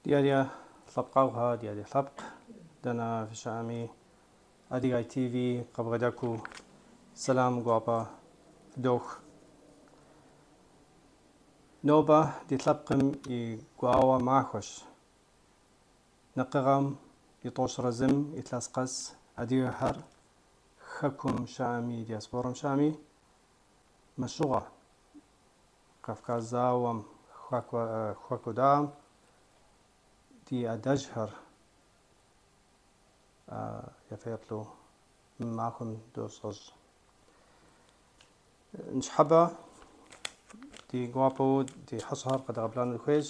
Ди адыгэ лъэпкъэгъухэ, ди адыгэ лъэпкъ, дэнэ фыщыӏэми, Адыгэ ТВ къыбгъэдэкӏыу сэлам гуапэ фыдох. Нобэ ди лъэпкъым и гуауэ махуэщ. Накъыгъэм и 11-м илъэс къэс адыгэхэр хэкум щыӏэми диаспорэм щыӏэми мэщыгъуэ. Кавказ зауэм хэкӏуэда ди адэжьхэр я фэеплъу мы махуэм дощӏэж. Ныщхьэбэ ди гуапэу ди хьэщӏэхэр къэдгъэблэгъэну дыхуейщ.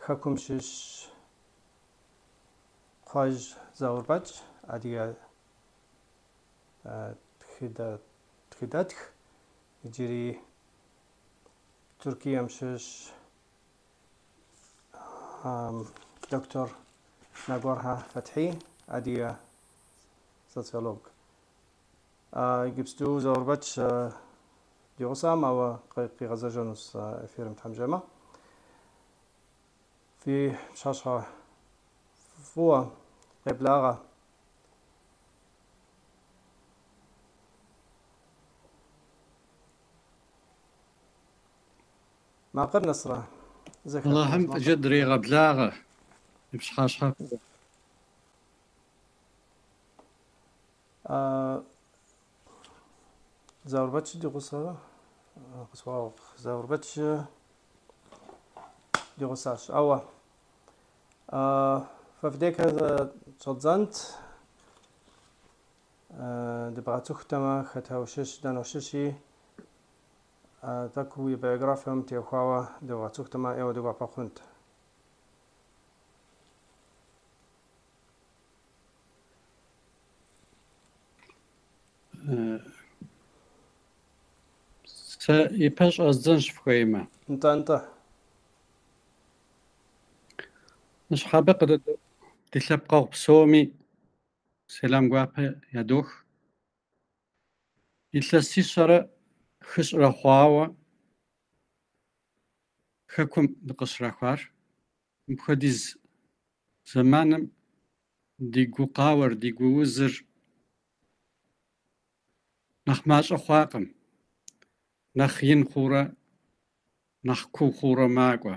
Хэкум щыщ Кхъуэжь Заурбэч, адыгэ тхыдэтх, иджыри Тыркуем щыщ доктор Нэгуэрхэ Фэтхьи, адыгэ социолог. Иджыпсту Заурбэч ди гъусэкъым, ауэ къигъэзэжынущ эфирым Тхьэм жиӏэмэ. Фи пщыхьэщхьэ фӏыуэ, къеблагъэ. Макъыр нэсрэ? Алыхьым фӏыкӏэ дрегъэблагъэ, фи пщыхьэщхьэ фӏыуэ. Заурбэч ди гъусэ, къысхуагъэгъу. Заурбэч ди гъусащ. Ауэ фэ фи декӏэ щӏэддзэнт, дыбгъэцӏыхутэмэ, хэт ущыщ, дэнэ ущыщи, тӏэкӏу уи биографием теухуауэ дыбгъэцӏыхутэмэ, ӏейуэ ди гуапэ хъунт. Сэ ипэ щӏэздзэнщ фыхуеймэ. Нтӏэ, нтӏэ. Ныщхьэбэ къыдэдэӏу ди лъэпкъэгъу псоми сэлам гуапэ ядох. Илъэсищэрэ хыщӏрэ хъуауэ хэкум дыкъыщрахуар. Мыпхуэдиз зэманым ди гукъауэр, ди гуузыр нэхъ мащӏэ хъуакъым, нэхъ ин хъуурэ, нэхъ куу хъуурэ макӏуэ.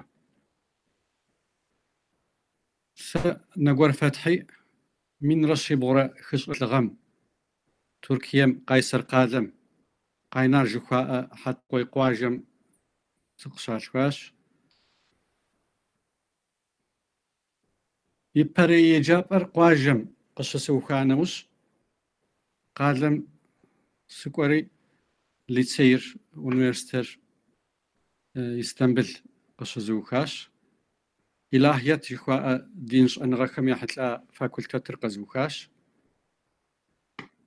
Сэ Нэгуэр Фэтхьи 1703 гъэм Туркием Къайсэр къалэм, Къайнар жыхуаӏэ Хьэткъуей къуажэм сыкъыщалъхуащ. Ипэрей еджапӏэр къуажэм къыщысыуха нэужь, къалэм сыкӏуэри лицейр, университетыр Истамбыл къыщызыухащ. Илахият жыхуаӏэ дин щӏэныгъэхэм ехьэлӏа факультетыр къэзыухащ.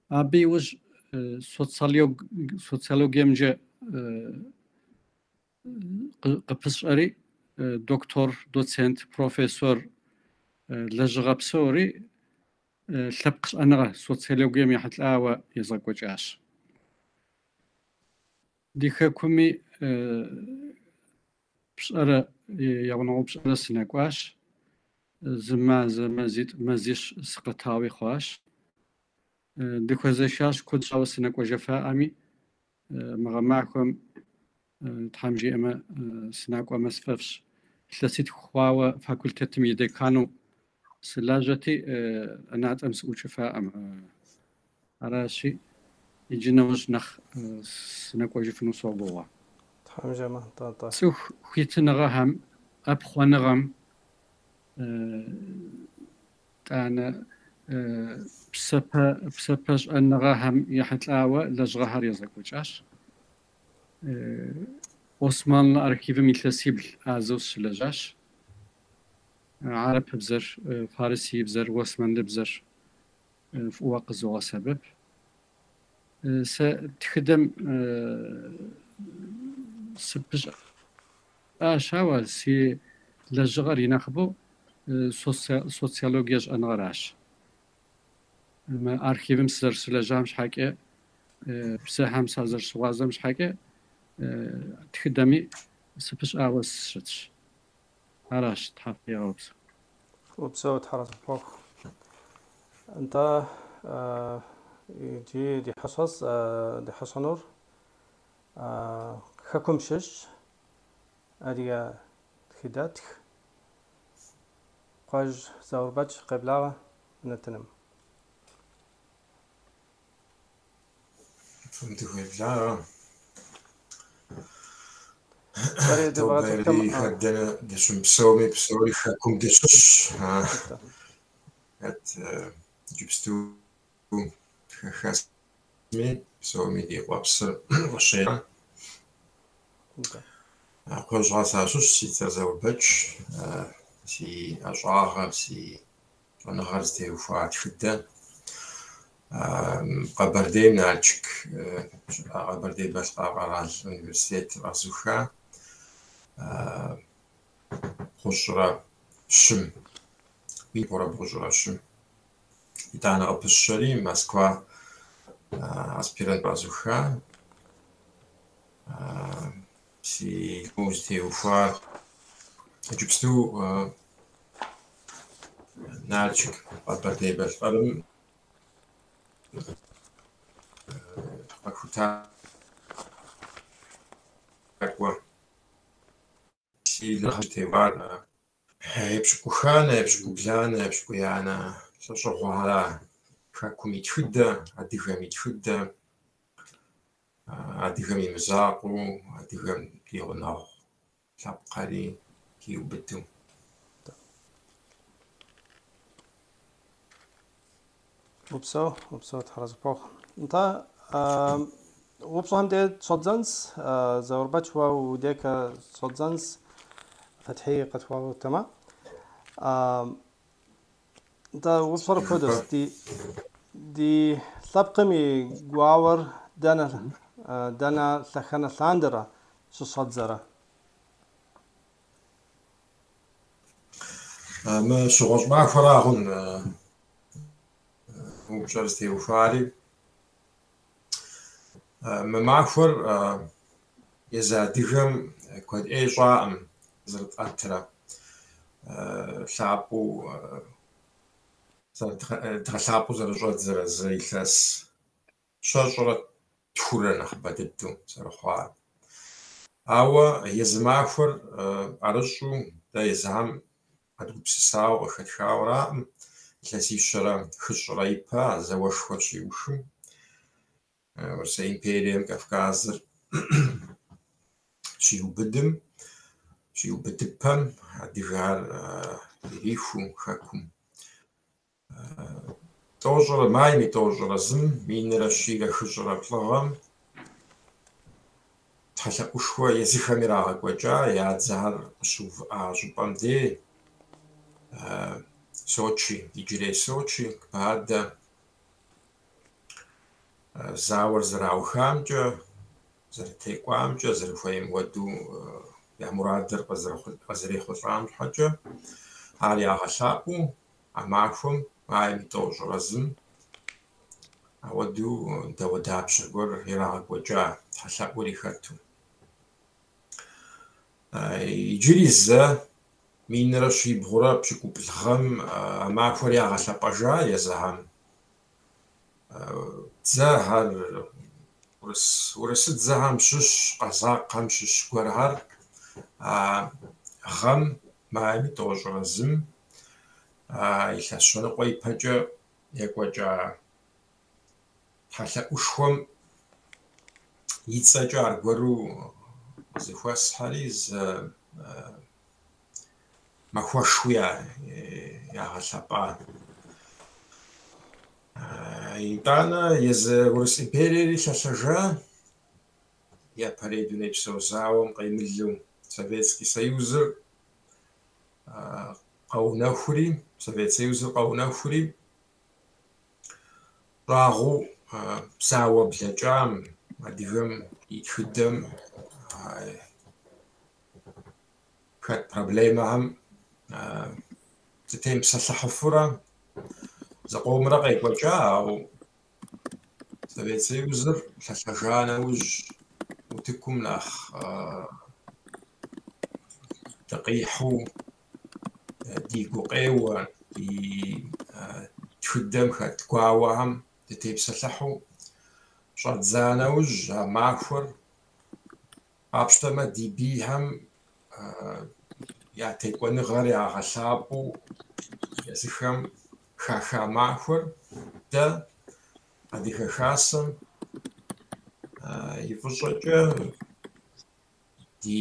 Абы иужь социологиемкӏэ къыпысщӏэри, доктор, доцент, профессор лэжьыгъэ псори лъэпкъ щӏэныгъэ социологием ехьэлӏауэ езгъэкӏуэкӏащ. Ди хэкуми пщӏэрэ я гъунэгъуу пщӏэрэ сынэкӏуащ. Зы мазэ, мазитӏ, мазищ сыкъэтауи хъуащ. Дыхуэзэшащ, куэд щӏауэ сынэкӏуэжыфаӏэми, мы гъэмахуэм Тхьэм жиӏэмэ, сынакӏуэмэ сфӏэфӏщ. Илъэситху хъуауэ факультетым и декану сылажьэти, ӏэнатӏэм сыӏукӏыфаӏым. Аращи, иджы нэужь нэхъ сынэкӏуэжыфыну согугъэ. Тхьэм жиӏэмэ, нтӏэ, нтӏэ. Цӏыху хуитыныгъэхэм, ӏэпхъуэныгъэм, тӏанэ псапэ щӏэныгъэхэм ехьэлӏауэ лэжьыгъэхэр езгъэкӏуэкӏащ. Османлы архивым илъэсибл ӏэзэу сыщылэжьащ. Хьэрыпыбзэр, фарисибзэр, уэсмэнлыбзэр фӏыуэ къызогъэсэбэп. Сэ тхыдэм сыпыщӏащ, ауэ си лэжьыгъэр и нэхъыбэу социологие щӏэныгъэращ. Мы архивым сызэрыщылэжьам щхьэкӏэ, бзэхэм сазэрыщыгъуазэм щхьэкӏэ тхыдэми сыпыщӏауэ сыщытщ. Аращ, Тхьэ фигъэупсэу. Упсэу, Тхьэр арэзы къыпхуэхъу. Нтӏэ, иджы ди хьэщӏэс, ди хьэщӏэнур хэкум щыщ адыгэ тхыдэтх Кхъуэжь Заурбэч, къеблагъэ нэтыным. Фӏым дыхуеблагъэ. Нобэри хэт дэнэ дыщымыпсэуми, псори хэкум дыщыщщ. Хэт иджыпсту хэхэсми, псоми ди къуэпсыр къыщежьэ. Кхъуэжьхэ сащыщщ, си цӏэр Заурбэч, си ӏэщӏагъэр, си щӏэныгъэр зытеухуа тхыдэ. Къэбэрдейм Налшык щыӏэ Къэбэрдей-Балъкъэр къэрал университетыр къэзуха 93-м, 1993-м. Итӏанэ къыпысщэри Москва аспирант къэзуха. Си зытеухуар иджыпсту Налшык Къэбэрдей-Балъкъэрым къэхутакӏуэ си лэжьыгъэр зытеухуар епщыкӏуханэ, епщыкӏубланэ, епщыкӏуиянэ лӏэщӏыгъуэхьэра хэкум и тхыдэ, адыгэм и тхыдэ, адыгэм и мызакъуэу, адыгэм ди гъунэгъу лъэпкъхэри хиубыдэу. Упсэу, упсэу, Тхьэр арэзы къыпхуэхъу. Нтӏэ, упщӏэхэм де щӏэддзэнс, Заурбэч, уэ удекэ щӏэддзэнс, Фэтхьи къытхуэгъутэмэ. Нтӏэ, упщӏэр апхуэдэщ. Ди лъэпкъым и гуауэр дэнэ лъэхъэнэ лъандэрэ щыщӏэддзэрэ? Мы щыгъуэщӏ махуэра хъун упщӏэр зытеухуари. Мы махуэр езы адыгэм куэд ӏей щӏаӏым зэрытӏэтрэ лъапӏэу дгъэлъапӏэу зэрыщӏэдзэрэ зы илъэс 102 нэхъыбэ дыдэу зэрыхъуар. Ауэ езы махуэр ӏэрыщӏу дэ езыхэм къэдгупсысауэ къыхэтхауэраӏым, илъэсищэрэ хыщӏрэ ипэ а зауэшхуэр щиухым, Урысей империем Кавказыр щиубыдым, щиубыдыпэм адыгэр ирихуу хэкум. 90 майм и 91-м, 1143 гъэм тхьэлъэӏушхуэ езыхэм ирагъэкӏуэкӏа я дзэхэр къыщыувыӏа щӏыпӏэм дей, Сочи, иджырей Сочи, Кбадэ, зауэр зэраухамкӏэ, зэрытекӏуамкӏэ, зэрыхуейм хуэдэу я мурадыр къызэрехъулӏам щхьэкӏэ, ар ягъэлъапӏэу а махуэм, майм и 91-м, ауэдэу дауэдапщэ гуэр ирагъэкӏуэкӏа тхьэлъэӏури хэту. Иджыри зэ 1770 гъэм а махуэр ягъэлъэпӏэжа езыхэм. Дзэхэр, урысыдзэхэм щыщ, къэзакъхэм щыщ гуэрхэр а гъэм, майм и 91-м, илъэс щэныкъуэ ипэкӏэ екӏуэкӏа тхьэлъэӏушхуэм и цӏэкӏэ аргуэру зэхуэсхэри зы махуэшхуи ягъэлъэпӏа. Итӏанэ езы Урыс империери лъэлъэжа, япэрей дунейпсо зауэм къемылу Советский Союзыр къэунэхури, Совет Союзыр къэунэхури, щӏагъуэу зауэ блэкӏам, адыгэм и тхыдэм хэт проблемэхэм зытемыпсэлъыхьыфурэ зыкъомрэ къекӏуэкӏа, ауэ Совет Союзыр лъэлъэжа нэужь утыкум нэхъ дыкъихьэу Ди гукъеуэ, ди тхыдэм хэт гуауэхэм дытепсэлъыхьу щӏэддза нэужь, а махуэр къапщтэмэ, ди бийхэм я текӏуэныгъэр ягъэлъапӏэу езыхэм хаха махуэр дэ Адыгэ Хасэм и фӏыщӏэкӏэ ди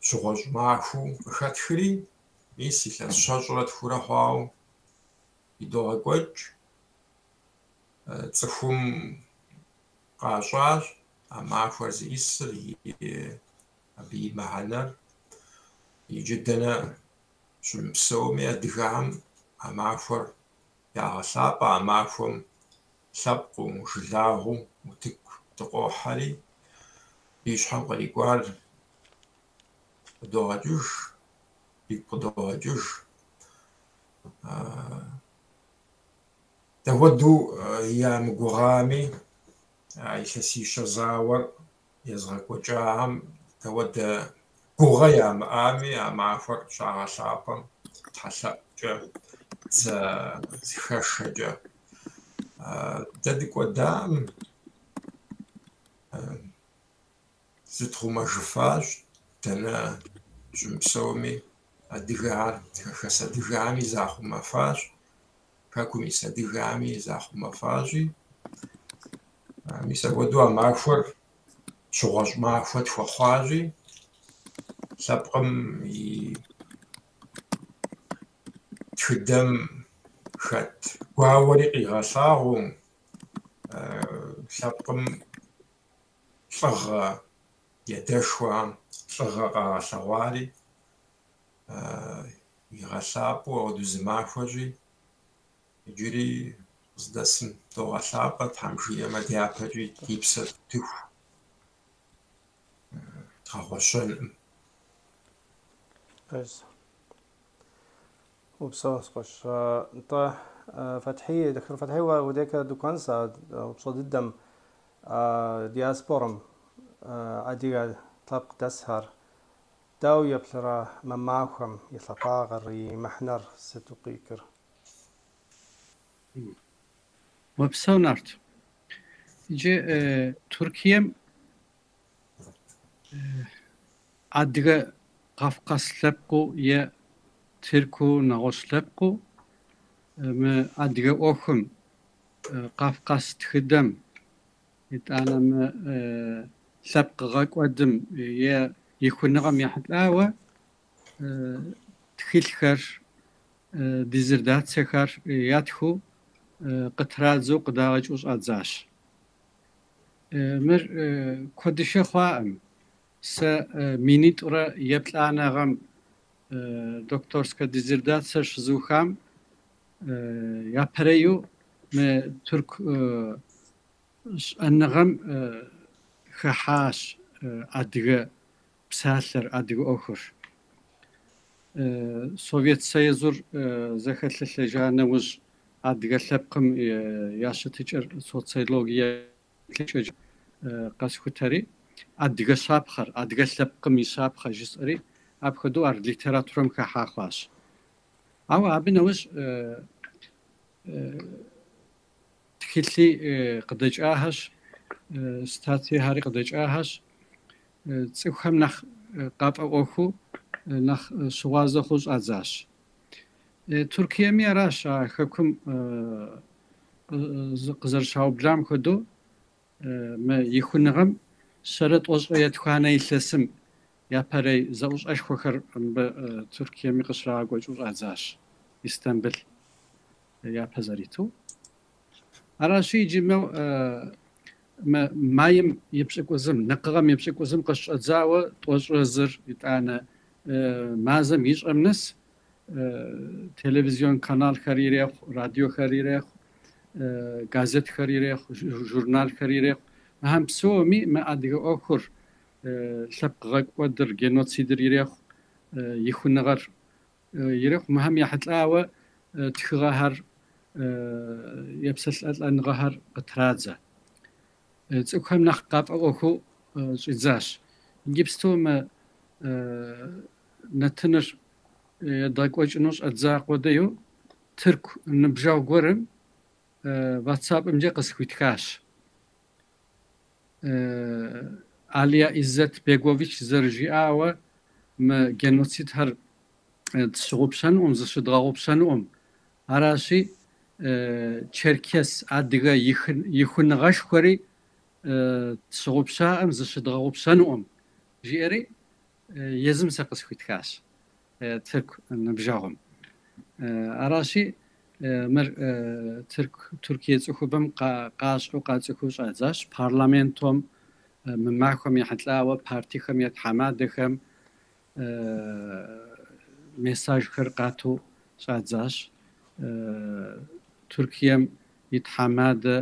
щыгъуэщӏ махуэу къыхэтхри, мис илъэс 22 хъуауэ идогъэкӏуэкӏ. Цӏыхум къащӏащ а махуэр зиӏисыр, абы и мыхьэнэр. Иджы дэнэ щымыпсэуми адыгэхэм а махуэр ягъэлъапӏэ, а махуэм лъэпкъыу, жылагъуэу утыку дыкъохьэри, ди щхьэм кърикӏуар къыдогъэкӏыж, дигу къыдогъэкӏыж. Дапхуэдэу ямыгугъами, а илъэсищэ зауэр езыгъэкӏуэкӏахэм дауэдэ гугъэ ямыӏами, а махуэр щагъэлъапӏэм тхьэлъэӏукӏэ, дзэ зэхэшэкӏэ. Дэ дыкӏуэдам зытхъумэжыфащ, дэнэ щымыпсэуми, адыгэхэр, хэхэс адыгэхэми захъумэфащ, хэкум ис адыгэхэми захъумэфащи. Мис апхуэдэу а махуэр щыгъуэщӏ махуэ тхуэхъуащи, лъэпкъым и тхыдэм хэт гуауэри къигъэлъагъуэу, лъэпкъым лӏыгъэ, ди адэшхуэхэм лӏыгъэ къагъэлъэгъуари игъэлъапӏэу апхуэдэу зы махуэщи, иджыри къыздэсым догъэлъапӏэ, Тхьэм жиӏэмэ, дяпэкӏи ди псэр тӏутыху дгъэгъуэщэнкъым. Пэжщ. Упсэу, скъуэш. Нтӏэ, Фэтхьи, доктор Фэтхьи, уэ удекэ дыкӏуэнщ а упщӏэ дыдэм. Диаспорэм адыгэ лъэпкъ дэсхэр дауэ еплърэ мы махуэм и лъапӏагъэр, и мыхьэнэр сыту къикӏыр? Упсэу, Нарт. Иджы Туркием адыгэ Кавказ лъэпкъыу е тырку нэгъуэщӏ лъэпкъыу мы адыгэ ӏуэхум, Кавказ тхыдэм, итӏанэ мы лъэпкъ гъэкӏуэдым е ихуныгъэм ехьэлӏауэ тхылъхэр, диссертацэхэр ятхыу къытрадзэу къыдагъэкӏыу щӏадзащ. Мыр куэдыщэ хъуаӏым. Сэ 2009 гъэм докторскэ диссертацэр щызухам япэрейу мы тырку щӏэныгъэм хыхьащ адыгэ псалъэр, адыгэ ӏуэхур. Совет Союзыр зэхэлъэлъэжа нэужь адыгэ лъэпкъым я щытыкӏэр социологие еплъыкӏэкӏэ къэсхутэри, адыгэ щапхъэр, адыгэ лъэпкъым и щапхъэ жысӏэри, апхуэдэу ар литературэм хыхьа хъуащ. Ауэ абы нэужь тхылъи къыдэкӏахэщ, статьяхэри къыдэкӏахэщ, цӏыхухэм нэхъ къафӏэӏуэхуу, нэхъ щыгъуазэ хъуу щӏадзащ. Туркиеми аращ а хэкум къызэрыщаублам хуэдэу мы ихуныгъэм 192 илъэсым япэрей зэӏущӏэшхуэхэр мыбы Туркиеми къыщрагъэкӏуэкӏыу щӏадзащ, Истамбыл япэ зэриту. Аращи, иджы мы майм и пщӏыкӏузым, накъыгъэм и пщӏыкӏузым къыщыщӏэдзауэ 31-р, итӏанэ мазэм и щӏэм нэс телевизион каналхэр ирехъу, радиохэр ирехъу, газетхэр ирехъу, журналхэр ирехъу. Мыхэм псоми мы адыгэ ӏуэхур, лъэпкъ гъэкӏуэдыр, геноцидыр ирехъу, ихуныгъэр ирехъу. Мыхэм ехьэлӏауэ тхыгъэхэр, епсэлъылӏэныгъэхэр къытрадзэ. Цӏыхухэм нэхъ къафӏэӏуэхуу щӏидзащ. Иджыпсту мы нэтыныр едгъэкӏуэкӏыну щӏэддза къудейуэ тырку ныбжьэгъу гуэрым WhatsApp-мкӏэ къысхуитхащ. Алия Иззет-Бегович зэрыжиӏауэ, мы геноцидхэр тщыгъупщэнукъым, зыщыдгъэгъупщэнукъым. Аращи, черкес адыгэ ихуныгъэшхуэри тщыгъупщаӏым, зыщыдгъэгъупщэнукъым, жиӏэри езым сэ къысхуитхащ тырку ныбжьэгъум. Аращи, мыр тырку Туркие цӏыхубэм къащӏэу къацӏыхуу щӏадзащ. Парламентом мы махуэм ехьэлӏауэ партихэм я тхьэмадэхэм мессажхэр къату щӏадзащ. Туркием и тхьэмадэ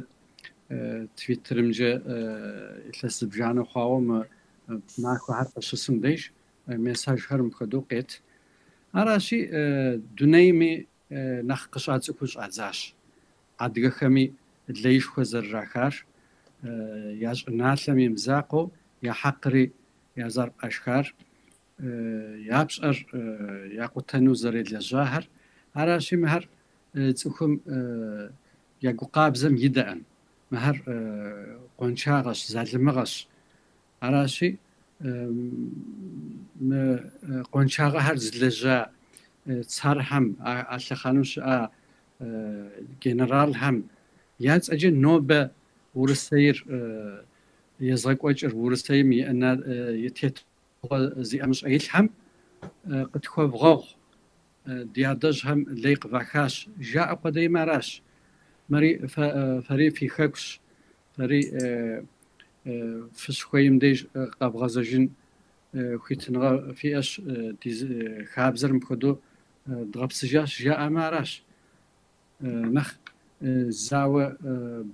Твиттерымкӏэ илъэс зыбжанэ хъуауэ мы махуэхэр къыщысым деж мессажхэр мыпхуэдэу къет. Аращи, дунейми нэхъ къыщӏацӏыхуу щӏадзащ. Адыгэхэми леишхуэ зэрырахар, я щӏыналъэм и мызакъуэу я хьэкъри я зэрыӏашхар, я пщӏэр якъутэну зэрелэжьахэр. Аращи, мыхэр цӏыхум я гу къабзэм идэӏым. Мыхэр къуаншагъэщ, залымыгъэщ. Аращи, мы къуаншагъэхэр зылэжьа цархэм, а лъэхъэнэм щыӏа генералхэм я цӏэкӏэ нобэ Урысейр езыгъэкӏуэкӏыр, Урысейм и тетыгъуэ зи ӏэмыщӏэ илъхэм къытхуэвгъэгъу, ди адэжьхэм лей къывахащ, жаӏэ къудеймэ аращ. Мыри фэри фи хэкущ, фэри фыщыхуейм деж къэвгъэзэжын хуитыныгъэ фиӏэщ, ди хабзэр мыпхуэдэу дгъэпсыжащ, жаӏэмэ аращ. Нэхъ зауэ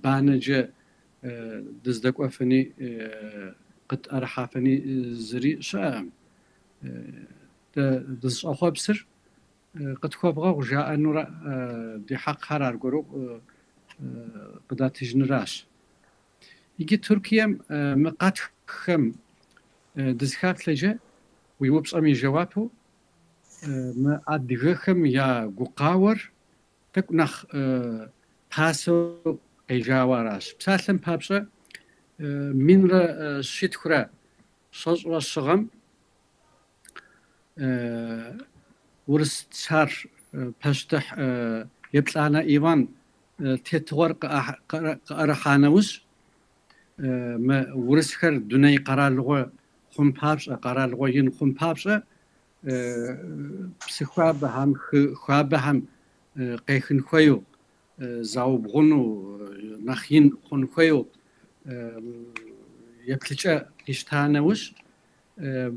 банэкӏэ дыздэкӏуэфыни къытӏэрыхьэфыни зыри щыӏэкъым. Дэ дызыщӏэхъуэпсыр къытхуэвгъэгъу жаӏэнурэ ди хьэкъхэр аргуэру къыдатыжыныращ. Иджы Туркием мы къатххэм дызыхаплъэкӏэ уи упщӏэм и жэуапу мы адыгэхэм я гукъауэр тӏэкӏу нэхъ пасэу къежауэ аращ. Псалъэм папщӏэ, 1123 гъэм урыс цар пащтыхь Еплӏанэ Иван тетыгъуэр къыӏэрыхьа нэужь, мы урысхэр дуней къэралыгъуэ хъун папщӏэ, къэралыгъуэ ин хъун папщӏэ, псы хуабэхэм, хы хуабэхэм къехын хуейуэ, заубгъуну, нэхъ ин хъун хуейуэ еплъыкӏэ къищта нэужь,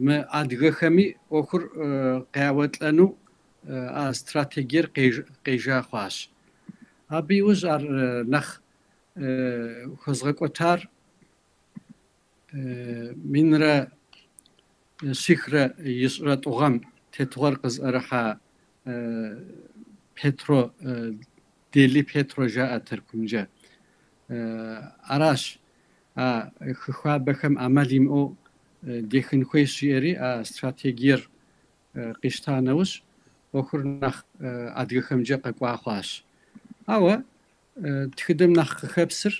мы адыгэхэми ӏуэхур къяуэлӏэну а стратегиер къежа хъуащ. Абы иужь ар нэхъ хуэзгъэкӏуэтар 1322 гъэм тетыгъуэр къызыӏэрыхьа Петро, Дели Петро жаӏэ Тыркумкӏэ. Аращ а хы хуабэхэм ӏэмал имыӏэу дехын хуейщ жиӏэри а стратегиер къищта нэужь, ӏуэхур нэхъ адыгэхэмкӏэ къэкӏуа хъуащ. Ауэ тхыдэм нэхъ къыхэпсыр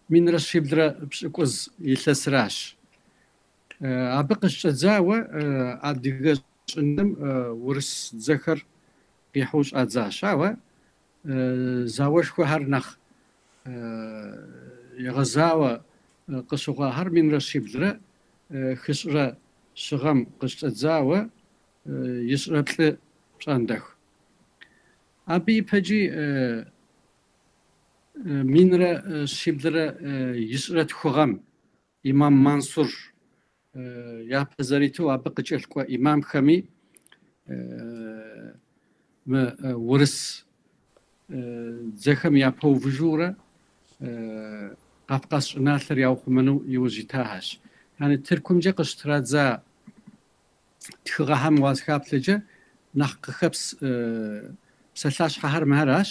1720 илъэсращ. Абы къыщыщӏэдзауэ адыгэ щӏыным урыс дзэхэр къихьэу щӏадзащ. Ауэ зауэшхуэхэр нэхъ егъэзауэ къыщыхъуахэр 1743 гъэм къыщыщӏэдзауэ 24 пщӏондэху. Абы ипэкӏи 1792 гъэм имам Мансур япэ зэриту абы къыкӏэлъыкӏуэ имамхэми мы урыс дзэхэм япэувыжурэ Къафкъас щӏыналъэр яухъумэну иужь итахэщ. Яни Тыркумкӏэ къыщытрадза тхыгъэхэм уазыхаплъэкӏэ нэхъ къыхэпс псалъащхьэхэр мыхэращ.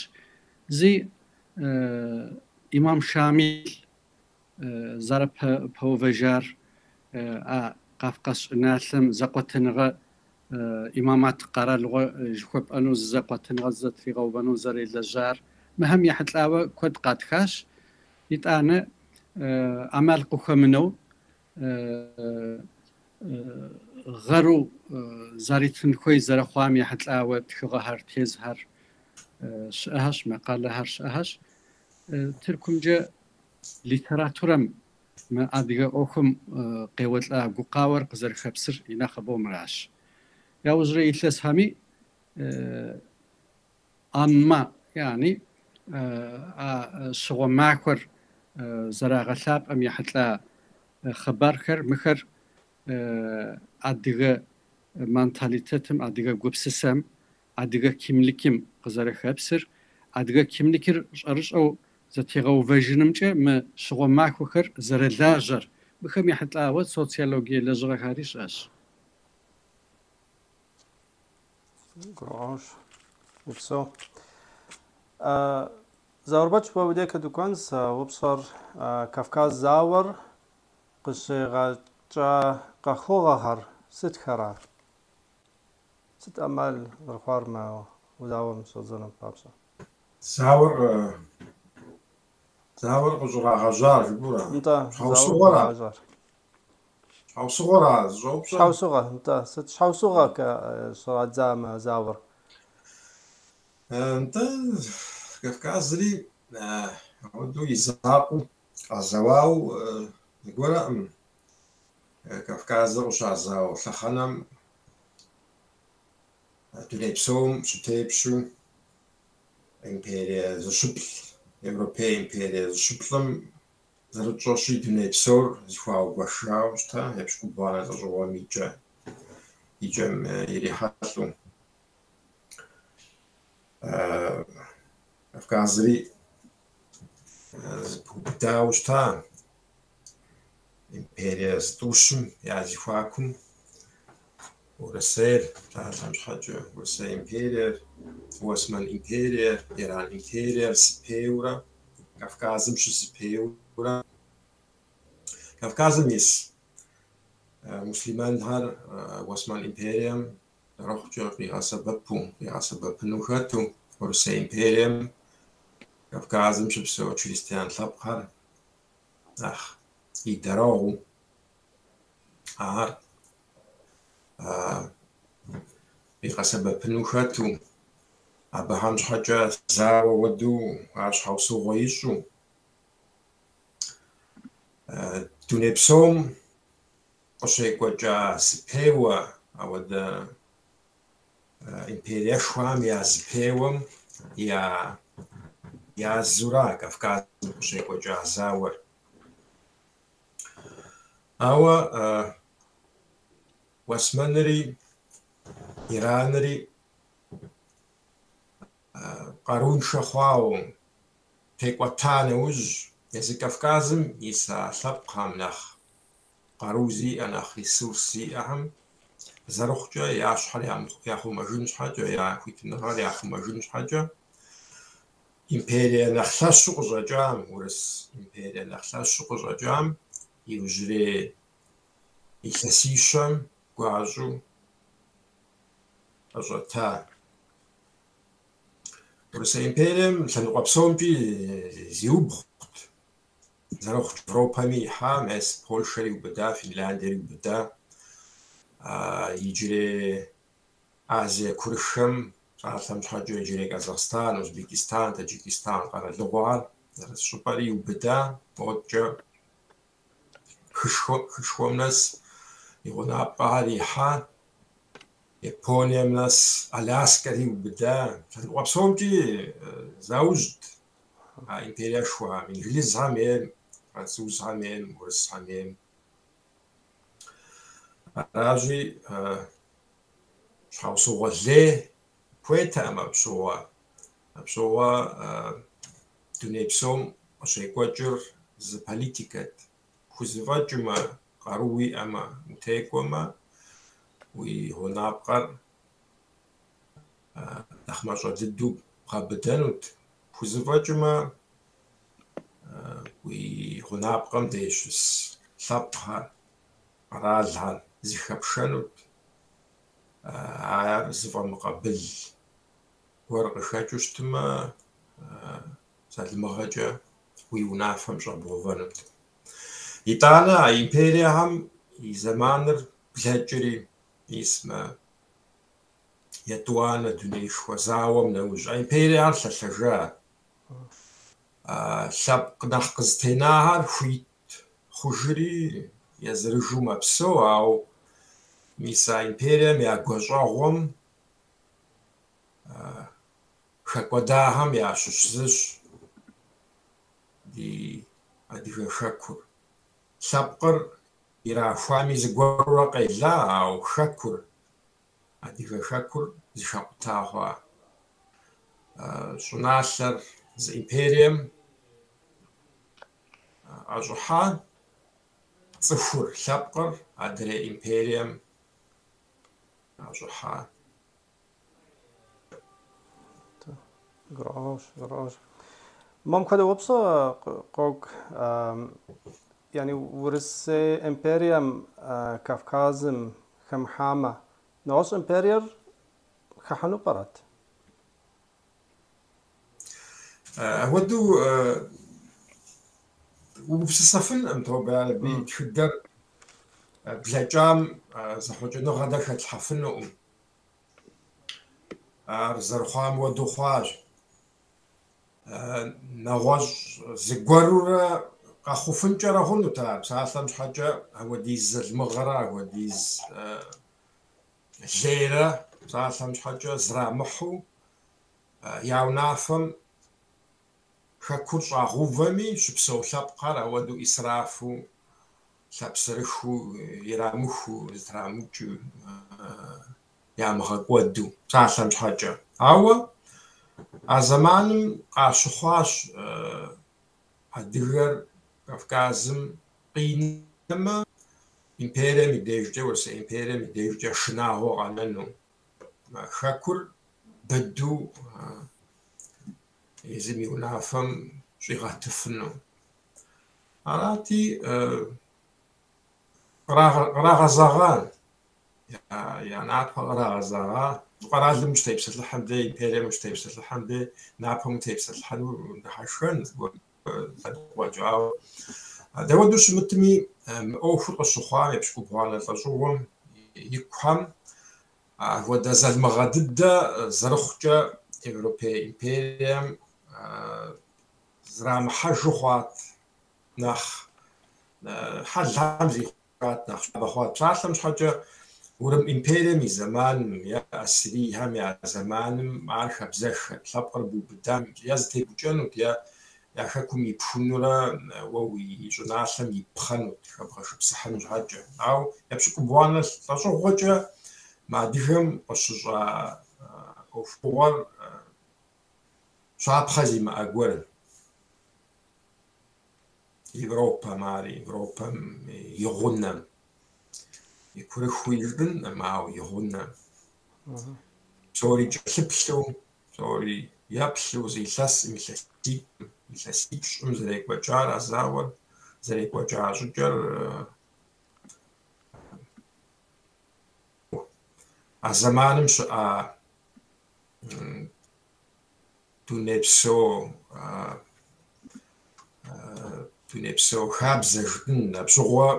Зи имам Шамил зэрыпэувэжар а Къафкъас щӏыналъэм зэкъуэтыныгъэ Имамат къэралыгъуэ жыхуэпӏэну зы зэкъуэтыныгъэ зэтригъэувэну зэрелэжьар. Мыхэм ехьэлӏауэ куэд къатхащ. Итӏанэ ӏэмал къыхуэмынэу гъэру заритын хуей зэрыхъуам ехьэлӏауэ тхыгъэхэр, тезхэр щыӏэхэщ, макъалэхэр щыӏэхэщ. Тыркумкӏэ литературэм мы адыгэ ӏуэхум къеуэлӏа гукъауэр къызэрыхэпсыр и нэхъыбэу мыращ. Яужьрей илъэсхэми Анма, яни а щыгъуэ махуэр зэрагъэлъапӏэм ехьэлӏа хъыбархэр, мыхэр адыгэ менталитетым, адыгэ гупсысэм, адыгэ кимликым къызэрыхэпсыр, адыгэ кимликыр щӏэрыщӏэу зэтегъэувэжынымкӏэ мы щыгъуэ махуэхэр зэрылажьэр, мыхэм ехьэлӏауэ социологие лэжьыгъэхэри щыӏэщ. Гурыӏуэгъуэщ. Упсэу. Заурбэч, уэ уи декэ дыкӏуэнщ упщӏэр Кавказ зауэр къыщӏегъэкӏа къэхъугъэхэр сытхэра? Сыт ӏэмал зэрыхъуар мы зауэм щӏэдзэным папщӏэ? Зауэр зауэр къыщӏрагъэжьар жыпӏэура? Нтӏэ, зауэр Щхьэусыгъуэра? къыщӏрагъэжьар. Щхьэусыгъуэра зыщӏэупщӏэр? Щхьэусыгъуэ, нтӏэ, сыт щхьэусыгъуэ щӏрадза мы зауэр? Нтӏэ, Кавказри апхуэдэу и закъуэу къазэуауэ зыгуэрэкъым. Кавказыр къыщазауэ лъэхъэнэм дуней псом щытепщу империе зыщыплӏ, европей империе зыщыплӏым зэрытщӏэщи, дуней псор зэхуаугуэшауэ щыта епщыкӏубгъуанэ лӏэщӏыгъуэм и кӏэм ирихьэлӏэу. Кавказри зэпыубыдауэ щыта империе зытӏущым я зэхуакум Урысейр, псалъэм щхьэкӏэ, Урысей империер, Уэсмэн империер, Иран империер зэпеуэрэ, Кавказым щызэпеуэрэ. Кавказым ис муслъымэнхэр Уэсмэн империем зэрыхъукӏэ къигъэсэбэпу, къигъэсэбэпыну хэту, Урысей империем Кавказым щыпсэу чристиан лъэпкъхэр нэхъ и дэрэгъуу ар къигъэсэбэпыну хэту, абыхэм щхьэкӏэ зауэ хуэдэу ар щхьэусыгъуэ ищӏу. Дуней псом къыщекӏуэкӏа зэпеуэ, ауэдэ империешхуэхэм я зэпеуэм язура Кавказым къыщекӏуэкӏа зауэр. Ауэ Уэсмэнри Иранри къарууншэ хъуауэ текӏуэта нэужь, езы Кавказым иса лъэпкъхэм нэхъ къару зиӏэ, нэхъ ресурс зиӏэхэм зэрыхъукӏэ я щхьэр яхъумэжын щхьэкӏэ, я хуитыныгъэр яхъумэжын щхьэкӏэ, империе нэхъ лъэщу къыщӏэкӏам, урыс империе нэхъ лъэщу къыщӏэкӏам иужьрей илъэсищэм гуащӏэу къыщӏэта. Урысей империем лъэныкъуэ псомкӏи зиубгъут, зэрыхъукӏэ Европэми ихьа, мес Польшэр иубыда, Финляндиер иубыда, иджырей Азие курыххэм, псалъэм щхьэкӏэ, иджырей Казахстан, Узбекистан, Таджикистан къэралыгъуэхэр зэрыс щӏыпӏэри иубыда, модэкӏэ хышхуэм нэс и гъунапкъэхэр ихьа, Японием нэс Аляскэр иубыда. Лъэныкъуэ псомкӏи заужьт а империешхуэхэм, инджылызхэм ейм, французхэм ейм, урысхэм ейм. Аращи, щхьэусыгъуэ лей хуейтэкъым апщыгъуэ. Апщыгъуэ дуней псом къыщекӏуэкӏыр зы политикэт. Пхузэфӏэкӏмэ, къару уиӏэмэ, утекӏуэмэ, уи гъунапкъэр нэхъ мащӏэ дыдэу бгъэбыдэнут. Пхузэфӏэкӏмэ, уи гъунапкъэм деж щыс лъэпкъхэр, къэралхэр зыхэпшэнут. Ар зыфӏэмыкъабыл гуэр къыхэкӏыу щытмэ, залымыгъэкӏэ уи унафэм щӏэбгъэувэнут. Итӏанэ а империехэм и зэманыр блэкӏри, мис мы Етӏуанэ дунеишхуэ зауэм нэужь, а империехэр лъэлъэжа. Лъэпкъ нэхъ къызытенахэр хуит хъужри езырыжу мэпсэу, ауэ мис а империем я гуащӏэгъуэм хэкӏуэдахэм ящыщ зыщ ди адыгэ хэкур. Лъэпкъыр ирахуами зыгуэрурэ къела, ауэ хэкур, адыгэ хэкур зэхэкъута хъуа. Щӏыналъэр зы империем ӏэщӏыхьа, цӏыхур, лъэпкъыр адрей империем ӏэщӏыхьа. Гурыӏуэгъуэщ, гурыӏуэгъуэщ. Мом хуэдэ упщӏэ къокӏ, яни Урысей империем Кавказым хэмыхьамэ, нэгъуэщӏ империер хыхьэну пӏэрэт? Апхуэдэу угупсысэфынкъым, тобэ, абы и тхыдэр блэкӏам зэхъуэкӏыныгъэ дэ хэтлъхьэфынукъым. Ар зэрыхъуам хуэдэу хъуащ. Нэгъуэщӏ зыгуэрурэ къэхъуфынкӏэрэ хъунут ар, псалъэм щхьэкӏэ, апхуэдиз залымыгъэрэ апхуэдиз лейрэ, псалъэм щхьэкӏэ, зэрамыхьу я унафэм хэкур щӏагъэувэми, щыпсэу лъэпкъхэр апхуэдэу ӏисрафу, лъапсэрыхыу, ирамыхуу, зэтрамыукӏыу, ямыгъэкӏуэду, псалъэм щхьэкӏэ. Ауэ а зэманым къащыхъуащ адыгэр Кавказым къинэмэ, империем и дежкӏэ, Урысей империем и дежкӏэ шынагъуэ къэнэну. Хэкур быдэу езым и унафэм щӏигъэтыфыну. Арати, кърагъэзэгъа, я напэ кърагъэзэгъа. Къэралым ущытепсэлъыхьым де, империем ущытепсэлъыхьым де, напэм утепсэлъыхьыну дыхьэшхэн зыгуэр лъэныкъуэкӏэ. Ауэ дауэдэу щымытми, мы ӏуэхур къыщыхъуам епщыкӏубгъуанэ лӏэщӏыгъуэм икухэм апхуэдэ залымыгъэ дыдэ зэрыхъукӏэ Европей империем зэрамыхьэжу хъуат, нэхъ хьэлхэм зихъуэжат, нэхъ щабэ хъуат. Псалъэм щхьэкӏэ, Урым империем и зэманым е ассирийхэм я зэманым ар хабзэххэт, лъэпкъыр бубыдам е зэтебукӏэнут, е я хэкум ипхунурэ уэ уи щӏыналъэм иппхъэнут, хэбгъэшыпсыхьын щхьэкӏэ. Ауэ епщыкӏубгъуанэ лӏэщӏыгъуэкӏэ мы адыгэм къыщыщӏа ӏуэхугъуэр щапхъэ зимыӏэ гуэр. Европэм ар, Европэм и гъунэм. И курыхыу жытӏынкъым, ауэ и гъунэм. Псори кӏэлъыплъу, псори еплъу, зы илъэсым, илъэситӏым, илъэсипщӏым зэрекӏуэкӏар а зауэр, зэрекӏуэкӏа щӏыкӏэр а зэманым щыӏа дунейпсо дунейпсо хабзэ жытӏын абщыгъуэ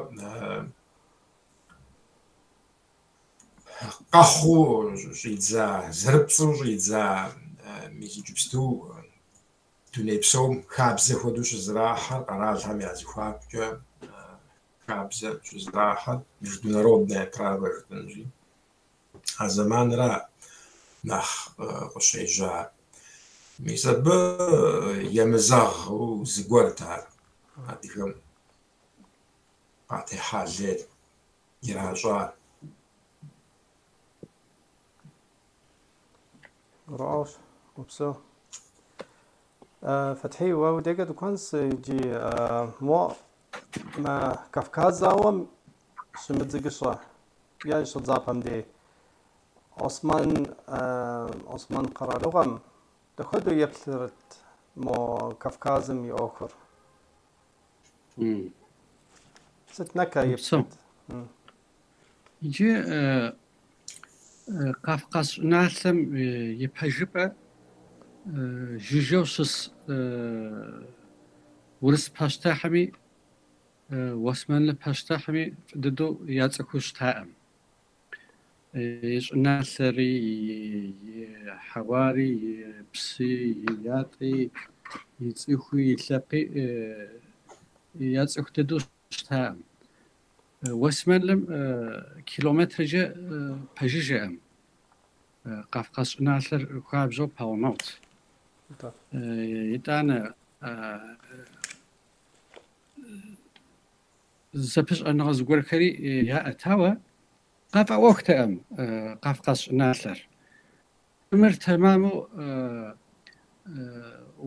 къэхъуу щӏидза, зэрыпцӏэу щӏидза мис иджыпсту дуней псом хабзэ хуэдэу щызэрахьэр, къэралхэм я зэхуакукӏэ хабзэ щызэрахьэр, международное право жытӏынщи, а зэманра нэхъ къыщежьар. Мис абы емызэгъыу зыгуэрт ар адыгэм къатехьа лейр иращӏар. Гурыӏуэгъуэщ, упсэу. Фэтхьий, уэ уи дежкӏэ дыкӏуэнщ иджы мо мы Кавказ зауэм щымыдзыгыщӏэ е щӏэдзапӏэм дей Осман Осман къэралыгъуэм дапхуэдэу еплъырэт мо Кавказым и ӏуэхур? Сыт нэкӏэ Упсэу. еплъыт? Иджы Къафкъас щӏыналъэм и пэжыпӏэ жыжьэу щыс урыс пащтыхьми уэсмэнлы пащтыхьми фӏы дыдэу яцӏыхуу щытаӏым. И щӏыналъэри, и хьэуари, и псы, и ятӏи, и цӏыхуи, и лъэпкъи яцӏыху дыдэу щытаӏым. Уэсмэнлым километркӏэ пэжыжьэӏым. Къафкъас щӏыналъэр хуабжьу пэгъунэгъут. Итӏанэ зэпыщӏэныгъэ зыгуэрхэри яӏэт, ауэ къафӏэӏуэхутэкъым Къафкъас щӏыналъэр. Мыр тэмэму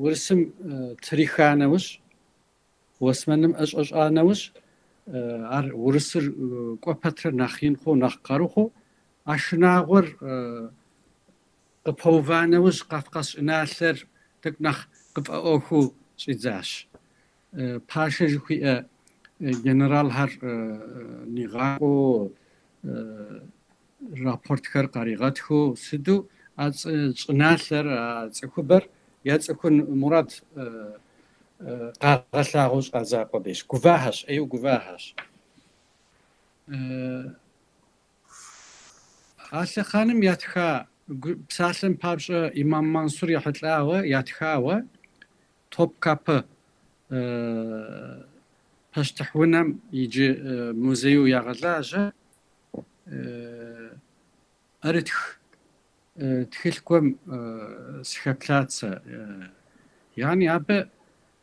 урысым триха нэужь, Уэсмэным ӏэщӏэщӏа нэужь, ар урысыр кӏуэ пэтрэ нэхъ ин хъуу, нэхъ къару хъуу, а шынагъуэр къыпэува нэужь, Къафкъас щӏыналъэр тӏэкӏу нэхъ къыфӏэӏуэхуу щӏидзащ. Пашэ жыхуиӏэ генералхэр нигъакӏуэу, рапортхэр къаригъэтхыу сыду а щӏыналъэр, а цӏыхубэр яцӏыхун мурад къагъэлъагъуэу щӏадза къудейщ. Гувахэщ, ӏейуэ гувахэщ. А лъэхъэнэм ятха псалъэм папщӏэ Имам Мансур ехьэлӏауэ ятхауэ Топкапы пащтыхь унэм иджы музейу ягъэлажьэ ӏэрытх тхылъкуэм сыхэплъат сэ. Яни абы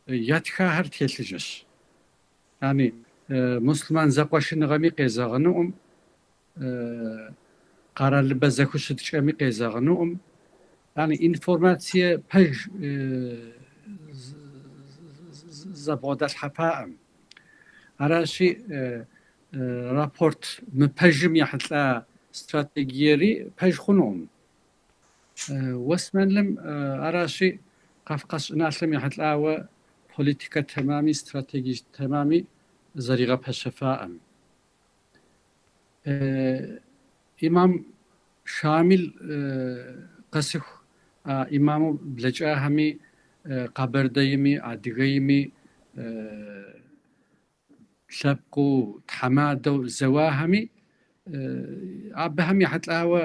ятхахэр телъыджэщ. Яни муслъымэн зэкъуэшыныгъэми къезэгъынукъым, къэралыбэ зэхущыткӏэми къезэгъынукъым. Яни информацие пэж зэбгъэдалъхьэфаӏым. Аращи, рапорт мыпэжым ехьэлӏа стратегиери пэж хъунукъым. Уэсмэнлым аращи, Къафкъас щӏыналъэм ехьэлӏауэ политикэ тэмами стратегие тэмами зэригъэпэщэфаӏым. Имам Шамил къэсыху а имаму блэкӏахэми, Къэбэрдейми, Адыгейми лъэпкъыу, тхьэмадэу зэуахэми, абыхэм ехьэлӏауэ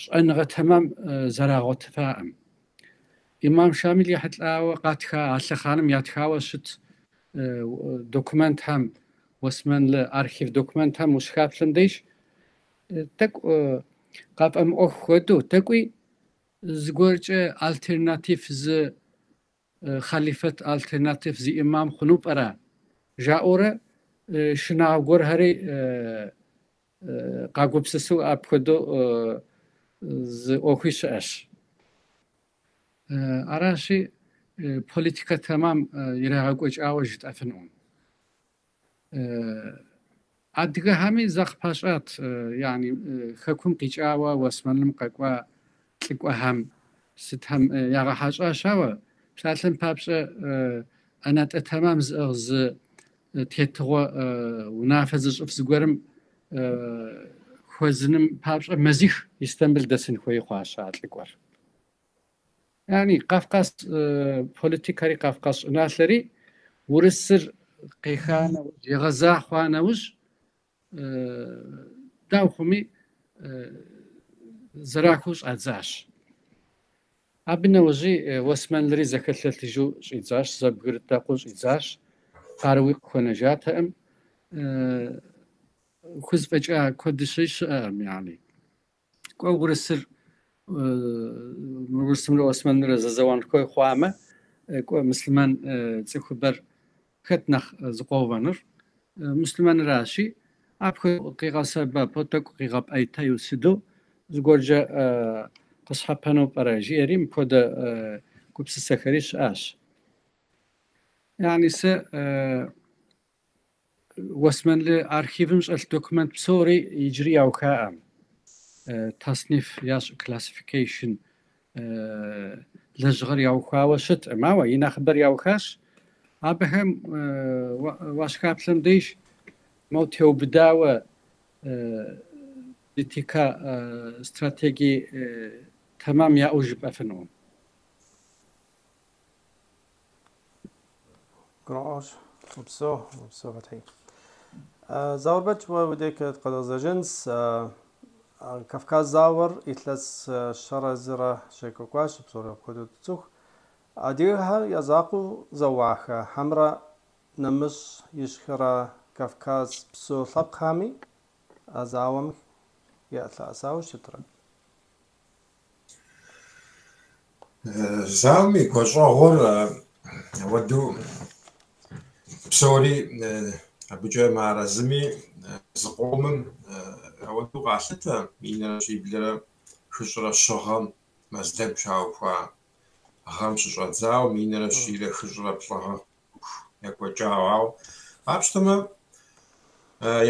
щӏэныгъэ тэмэм зэрагъуэтыфаӏым. Имам Шамил ехьэлӏауэ къатха, а лъэхъэнэм ятхауэ щыт документхэм, Уэсмэнлы архив документхэм ущыхаплъэм деж, тӏэкӏу къафӏэмыӏуэху хуэдэу, тӏэкӏуи зыгуэркӏэ альтернатив зы хъалифэт, альтернатив зы имам хъуну пӏэрэ, жаӏэурэ шынагъуэ гуэрхэри къагупсысу апхуэдэу зы ӏуэхуи щыӏэщ. Аращи, политикэ тэмэм ирагъэкӏуэкӏауэ жытӏэфынукъым. Адыгэхэми закъыпащӏат, яни хэкум къикӏауэ Уэсмэнлым къэкӏуа лӏыкӏуэхэм сытхэм ягъэхьэщӏащ, ауэ псалъэм папщӏэ ӏэнатӏэ тэмэм зыӏыгъ зы тетыгъуэ унафэ зыщӏыф зыгуэрым хуэзыным папщӏэ мазих Истамбыл дэсын хуей хъуащ а лӏыкӏуэр. Яни Къафкъас политикэри Къафкъас щӏыналъэри урысыр къеха нэужь, егъэза хъуа нэужь, дауэ хъуми зэрахуэу щӏадзащ. Абы нэужьи Уэсмэнлыри зэхэлъэлъыжу щӏидзащ, зэбгрытэкъуу щӏидзащ, къаруи къыхуэнэжатэкъым. Хузэфӏэкӏа куэдыщи щыӏэкъым, яни. Кӏуэ урысыр урысымрэ Уэсмэнымрэ зэзэуэн хуей хъуамэ, кӏуэ муслъымэн цӏыхубэр хэт нэхъ зыкъуэувэнур? Муслъымэныращи, апхуэдэу къигъэсэбэпу, тӏэкӏу къигъэпӏейтейуэ сыду зыгуэркӏэ къысщхьэпэну пӏэрэ жиӏэри мыпхуэдэ гупсысэхэри щыӏащ. Яни сэ Уэсмэнлы архивым щӏэлъ документ псори иджыри яухаӏым. Тасниф ящӏ classification лэжьыгъэр яухауэ щыткъым, ауэ и нэхъыбэр яухащ. Абыхэм уащыхаплъэм деж моуэ теубыдауэ Политикэ стратегие тэмэм яӏэу жыпӏэфынукъым. Гурыӏуэгъуэщ. Упсэу, упсэу, Фэтхьи. Заурбэч, уэ уи дей къэдгъэзэжынщ. Кавказ зауэр илъэс щэрэ зырэ щекӏуэкӏуащ, псори апхуэдэу доцӏыху. Адыгэхэр я закъуэу зэуахэ, хьэмэрэ нэмыщӏ Ищхъэрэ Кавказ псо лъэпкъхэми а зауэм ялъэӏэсауэ щытрэ? Зауэм и гуащӏэгъуэр апхуэдэу псори абыкӏэ мыарэзыми, зыкъомым апхуэдэу къалъытэ 1103 гъэм Мэздэгу щаухуа гъэм щыщӏэдзауэ 1142 гъэ екӏуэкӏауэ. Ауэ къапщтэмэ,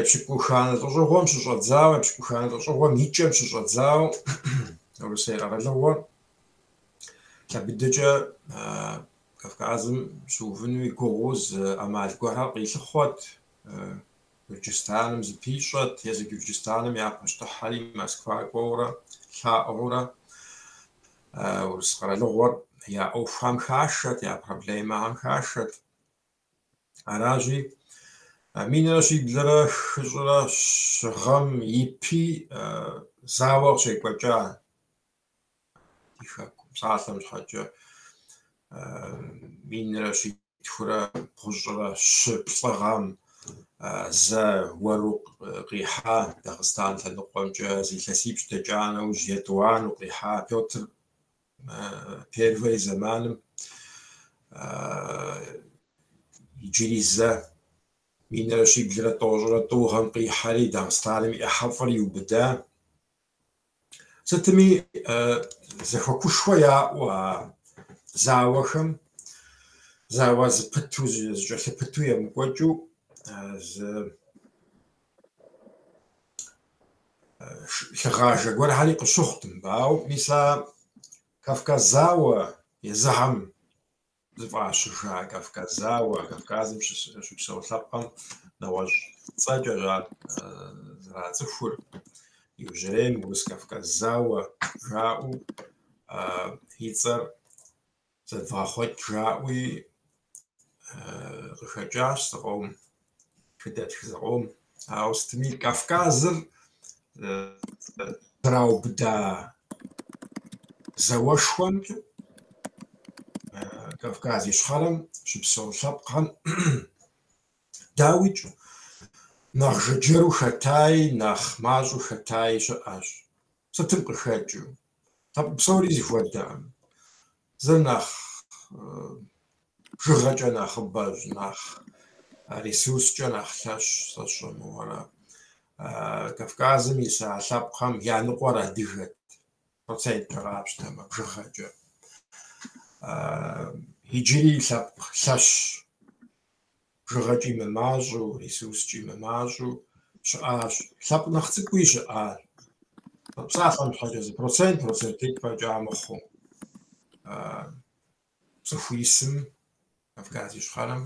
епщыкӏуханэ лӏэщӏыгъуэм щыщӏэдзауэ, епщыкӏуханэ лӏэщӏыгъуэм и кӏэм щыщӏэдзауэ Урысей къэралыгъуэр лъэ быдэкӏэ Кавказым щыувыну и гугъэу зы ӏэмал гуэрхэр къилъыхъуэт, Гюрджыстаным зыпищӏэт, езы Гюрджыстаным я пащтыхьхэри Москва кӏуэурэ, лъаӏуэурэ урыс къэралыгъуэр я ӏуэхухэм хашэт, я проблемэхэм хашэт. Аращи, 1143 гъэм ипи зауэ къыщекӏуэкӏа ди хэкум, псалъэм щхьэкӏэ, 1193 гъэм зэ уэру къихьа Дагъыстан лъэныкъуэмкӏэ, зы илъэсипщӏ дэкӏа нэужь етӏуанэу къихьа Пётр Первый и зэманым иджыри зэ 1792 гъэм къихьэри Дагъыстаным и ӏыхьэфӏыр иубыда. Сытми, зэхуакушхуэ яӏэу а зауэхэм, зауэ зэпыту, зэкӏэлъыпыту емыкӏуэкӏыу зы лъыгъажэ гуэрхэри къыщыхъут мыбы. Ауэ мис а Кавказ зауэ езыхэм зыфӏащыжа Кавказ зауэ, Кавказым щыпсэу лъэпкъым нэгъуэщӏ цӏэкӏэщ ар зэрацӏыхур. Иужьрейм Урыс-Кавказ зауэ жаӏэу и цӏэр зэдвгъэхъуэкӏ жаӏэуи къыхэкӏащ зыкъом, тхыдэтх зыкъом. Ауэ сытми Кавказыр зэраубыда зауэшхуэмкӏэ Кавказ Ищхъэрэм щыпсэу лъэпкъхэм дауикӏ нэхъ жыджэру хэтаи, нэхъ мащӏэу хэтаи щыӏэщ. Сытым къыхэкӏыу? Лъэпкъ псори зэхуэдэкъым. Зыр нэхъ бжыгъэкӏэ нэхъыбэщ, нэхъ ресурскӏэ нэхъ лъэщ, сэ сщӏэ мыгъуэрэ. Кавказым иса лъэпкъхэм я ныкъуэр адыгэт, проценткӏэ къапщтэмэ, бжыгъэкӏэ. Иджыри лъэпкъ лъэщ, бжыгъэкӏи мымащӏэу, ресурскӏи мымащӏэу щыӏащ. Лъэпкъ нэхъ цӏыкӏуи щыӏащ. Псалъэм щхьэкӏэ зы процент, процентитӏ фӏэкӏа мыхъуу. Цӏыху исым, Кавказ Ищхъэрэм,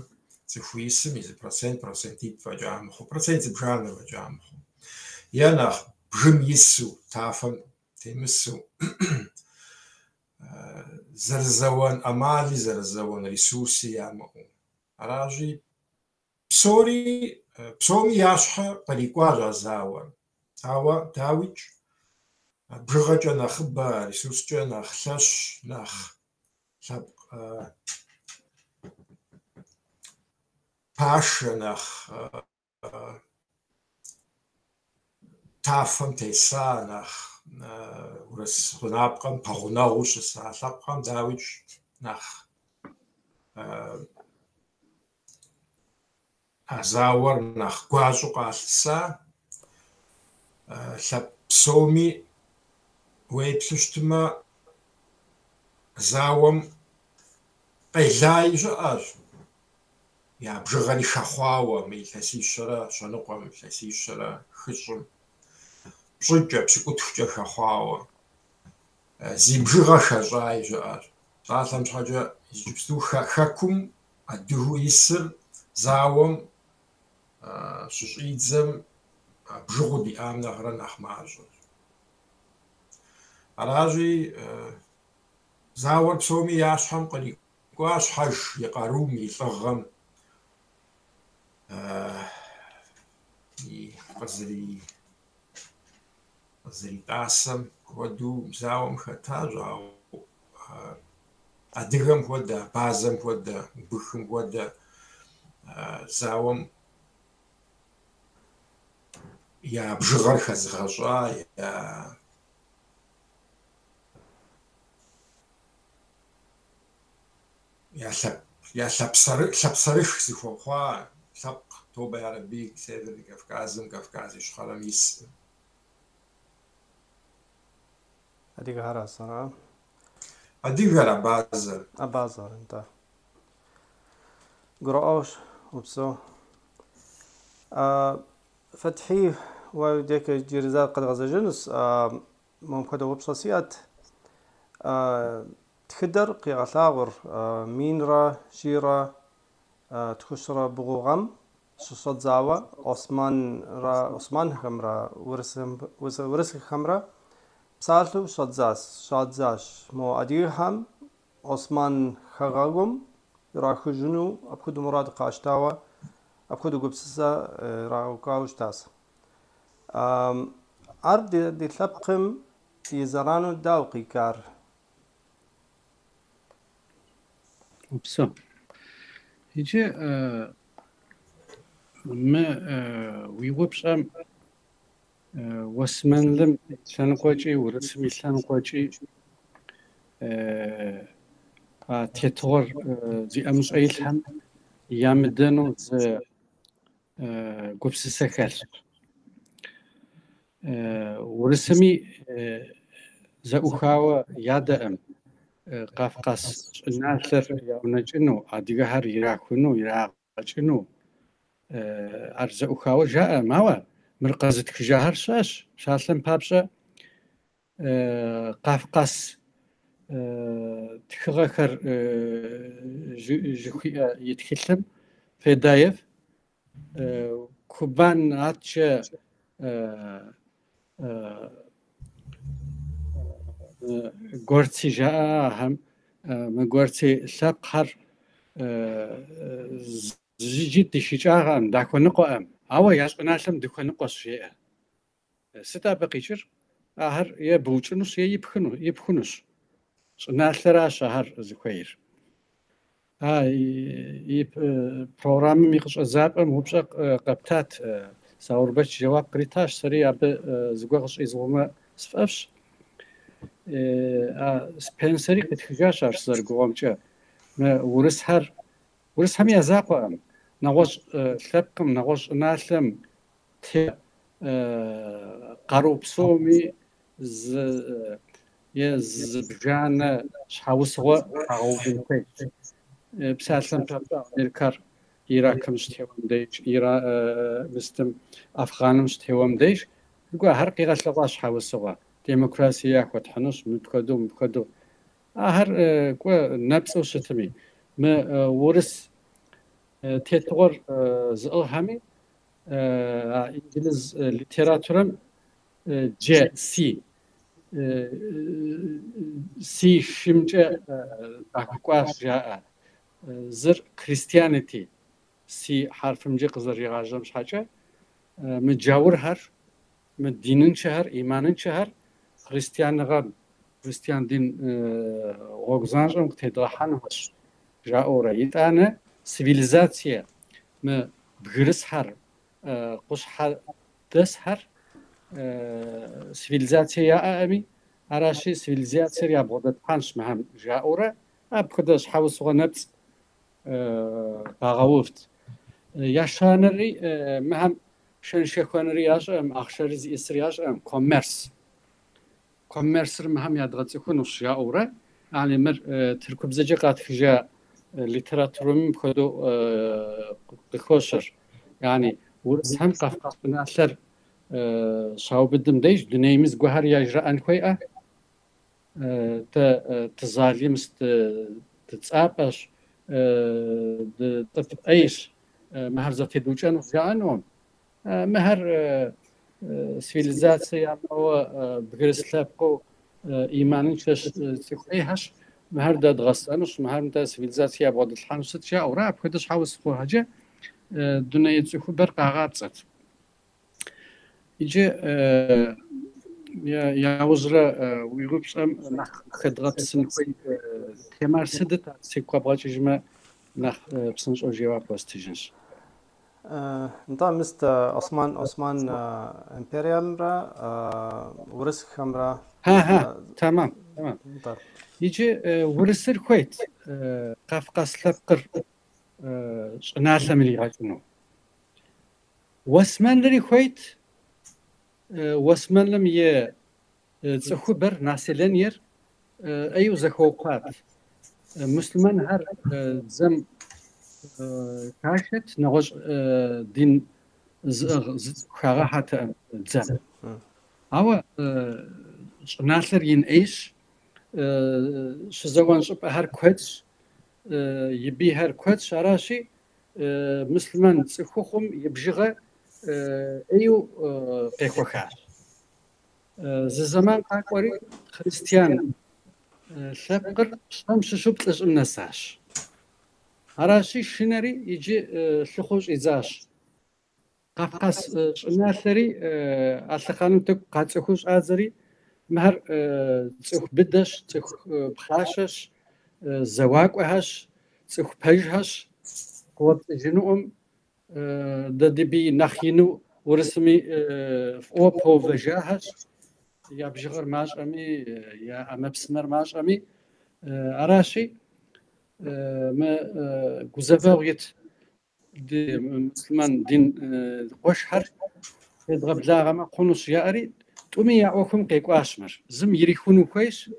цӏыху исым и зы процент, процентитӏ фӏэкӏа мыхъуу, процент зыбжанэ фӏэкӏа мыхъуу. Е нэхъ бгым ису, тафэм темысу, зэрызэуэн ӏэмали, зэрызэуэн ресурси ямыӏэу. Аращи, псори, псоми я щхьэ кърикӏуащ а зауэр. Ауэ, дауикӏ, бжыгъэкӏэ нэхъыбэ, ресурскӏэ нэхъ лъэщ, нэхъ лъэпкъ пашэ, нэхъ тафэм теса, нэхъ урыс гъунапкъэм пэгъунэгъуу щыса лъэпкъхэм, дауикӏ, нэхъ а зауэр нэхъ гуащӏэу къалъыса лъэпкъ псоми уеплъу щытмэ, зауэм къелаи щыӏэщ, я бжыгъэри хэхъуауэ мы илъэсищэрэ щэныкъуэм, илъэсищэрэ хыщӏым, пщӏыкӏэ, пщыкӏутхукӏэ хэхъуауэ. Зи бжыгъэ хэщӏаи щыӏэщ. Псалъэм щхьэкӏэ, иджыпсту хэкум адыгэу исыр зауэм щыщӏидзэм бжыгъэу диӏам нэхърэ нэхъ мащӏэщ. Аращи, зауэр псоми я щхьэм кърикӏуа, щхьэж и къарум, и лӏыгъэм и къызэритӏасэм хуэдэу зауэм хэтащ, ауэ адыгэм хуэдэ, абазэм хуэдэ, убыхым хуэдэ зауэм я бжыгъэр хэзыгъэщӏа, я я лъапсэрых зыхуэхъуа лъэпкъ тобэ ярэби Северный Кавказым, Кавказ Ищхъэрэм ис. Адыгэхэращ, ара? Адыгэр, абазэр. Абазэр, нтӏэ. Гурыӏуэгъуэщ, упсэу. Фэтхьи, уэ уи деж иджыри зэ къэдгъэзэжынущ. Мыпхуэдэ упщӏэ сиӏэт. Тхыдэр къигъэлъагъуэр минрэ щийрэ тхущӏрэ бгъу гъэм щыщӏэдзауэ Османрэ османхэмрэ урысхэмрэ псалъэу щӏадзащ. Мо адыгэхэм Осман хэгъэгум ирахужыну апхуэдэ мурад къащтауэ, апхуэдэ гупсысэ ирагъэкӏуауэ щытащ. Ар ди лъэпкъым и зэрану дауэ къикӏар? Упсэу. Иджы мы уи упщӏэм Уэсмэнлым и лъэныкъуэкӏи, Урысым и лъэныкъуэкӏи а тетыгъуэр зи ӏэмыщӏэ илъхэм ямыдэну зы гупсысэ хэлъщ. Урысми зэӏухауэ ядэӏым Къафкъас щӏыналъэр яунэкӏыну, адыгэхэр ирахуну, ирагъэкӏыну. Ар зэӏухауэ жаӏэм, ауэ мыр къэзытхыжахэр щыӏэщ. Псалъэм папщӏэ, Къафкъас тхыгъэхэр жыхуиӏэ и тхылъым Федаев Кубан аткӏэ горци жаӏэ ахэм, мы горци лъэпкъхэр зыджи дищыкӏагъэӏым, дахуэныкъуэӏым, ауэ я щӏыналъэм дыхуэныкъуэщ, жеӏэ. Сыт абы къикӏыр? Ахэр е быукӏынущ, е ипхунущ. Щӏыналъэращ ахэр зыхуейр. А и программэм и къыщӏэдзапӏэм упщӏэ къэптат, Заурбэч жэуап къритащ, сэри абы зыгуэр къыщӏизгъумэ сфӏэфӏщ. А Спенсери къитхыжащ ар сызэрыгугъэмкӏэ. Мы урысхэр, урысхэм я закъуэкъым, нэгъуэщӏ лъэпкъым, нэгъуэщӏ щӏыналъэм те къару псоми зы е зыбжанэ щхьэусыгъуэ къагъэувын хуейщ. Псалъэм папщӏэ, Америкэр Иракым щытеуэм деж, мыстым Афганым щытеуэм деж, зыгуэрхэр къигъэлъэгъуащ щхьэусыгъуэ. Демократие яхуэтхьынущ, мыпхуэдэу, мыпхуэдэу. Ахэр кӏуэ нэпцӏу щытми, мы урыс тетыгъуэр зыӏыгъхэми а инджылыз литературэм Дж, Си, Си шымкӏэ къахуэкӏуащ, жаӏэ. Зыр Christianity, Си хьэрфымкӏэ къызэригъажьэм щхьэкӏэ, мы джаурхэр, мы диныншэхэр, иманыншэхэр христианыгъэм, христиан дин гъуэгу занщӏэм къытедгъэхьэнущ, жаӏэурэ. Итӏанэ цивилизация, мы бгырысхэр, къущхьэдэсхэр цивилизацие яӏэӏыми, аращи цивилизациер ябгъэдэтхьэнщ мыхэм, жаӏэурэ апхуэдэ щхьэусыгъуэ нэпцӏ къагъэувт. Ещанэри мыхэм щэн-щэхуэнри ящӏэӏым, ахъшэри зиӏысыр ящӏэӏым, коммерс. Коммерсыр мыхэм ядгъэцӏыхунущ, жаӏэурэ, яни мыр тыркубзэкӏэ къатхыжа литературэми мыпхуэдэу къыхощыр. Яни урысхэм Къафкъас щӏыналъэр щаубыдым деж дунейми зыгуэрхэр яжраӏэн хуейӏэ. Дэ дызалимщ, дыцӏапӏэщ, дыцӏыху ӏейщ, мыхэр зэтедукӏэнущ жаӏэнукъым. Мыхэр цивилизацие ямыӏэуэ бгырыс лъэпкъыу ӏиманыншэщ, цӏыху ӏейхэщ, мыхэр дэ дгъэсэнущ, мыхэр дэ цивилизацие ябгъэдэлъхьэнущ сыт жаӏэурэ апхуэдэ щхьэусыгъуэхэкӏэ дуней цӏыхубэр къагъапцӏэт. Иджы яужьрэ уи упщӏэм нэхъ хэдгъэпсын хуей темэр сытыт, ар сигу къэбгъэкӏыжмэ, нэхъ псынщӏэу жэуап уэстыжынщ. Нтӏэ, мыст Осман империемрэ урысхэмрэ. Ха-ха, тэмэм, тэмэм. Иджы урысыр хуейт Кавказ лъэпкъыр щӏыналъэм иригъэкӏыну. Уэсмэнри хуейт Уэсмэнлым и цӏыхубэр, населениер ӏейуэ зэхэукхъуат. Муслъымэнхэр дзэм хашэт, нэгъуэщӏ дин зыӏыгъ зы цӏыху хагъэхьэтэкъым дзэм. Ауэ щӏыналъэр ин ӏейщ, щызэуэн щӏыпӏэхэр куэдщ, и бийхэр куэдщ, аращи, муслъымэн цӏыхухъум и бжыгъэ ӏейуэ къехуэхащ. Зы зэман къакӏуэри христиан лъэпкъыр щэм щыщу плӏыщӏым нэсащ. Аращи, шынэри иджы лъыхъуэу щӏидзащ. Кавказ щӏыналъэри а лъэхъэнэм тӏэкӏу къацӏыхуу щӏадзэри, мыхэр цӏыху быдэщ, цӏыху пхъашэщ, зэуакӏуэхэщ, цӏыху пэжхэщ, къыуэпцӏыжынукъым, дэ ди бий нэхъ ину урысми фӏыуэ пэувэжахэщ, я бжыгъэр мащӏэми, я ӏэмэпсымэр мащӏэми. Аращи, мы гузэвэгъу ит ди муслъымэн дин къуэшхэр едгъэблагъэмэ хъунущ жаӏэри, тӏуми я ӏуэхум къекӏуащ мыр. Зым ирихуну хуейщ,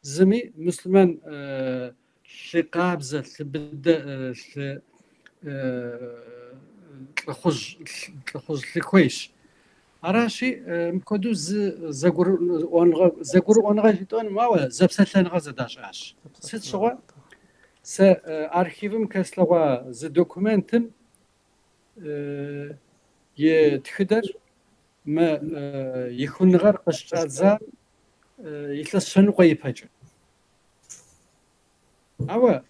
зыми муслъымэн лъы къабзэ, лъы быдэ, лъы лӏыхъужь, лӏыхъужь лъы хуейщ. Аращи, мыпхуэдэу зы зэгурыӏуэныгъэ, зэгурыӏуэныгъэ жытӏэнум, ауэ зэпсэлъэныгъэ зэдащӏащ. Сыт щыгъуэ? Сэ архивым хэслъэгъуа зы документым и тхыдэр мы ихуныгъэр къыщыщӏадзар илъэс щэныкъуэ ипэкӏэ. Ауэ,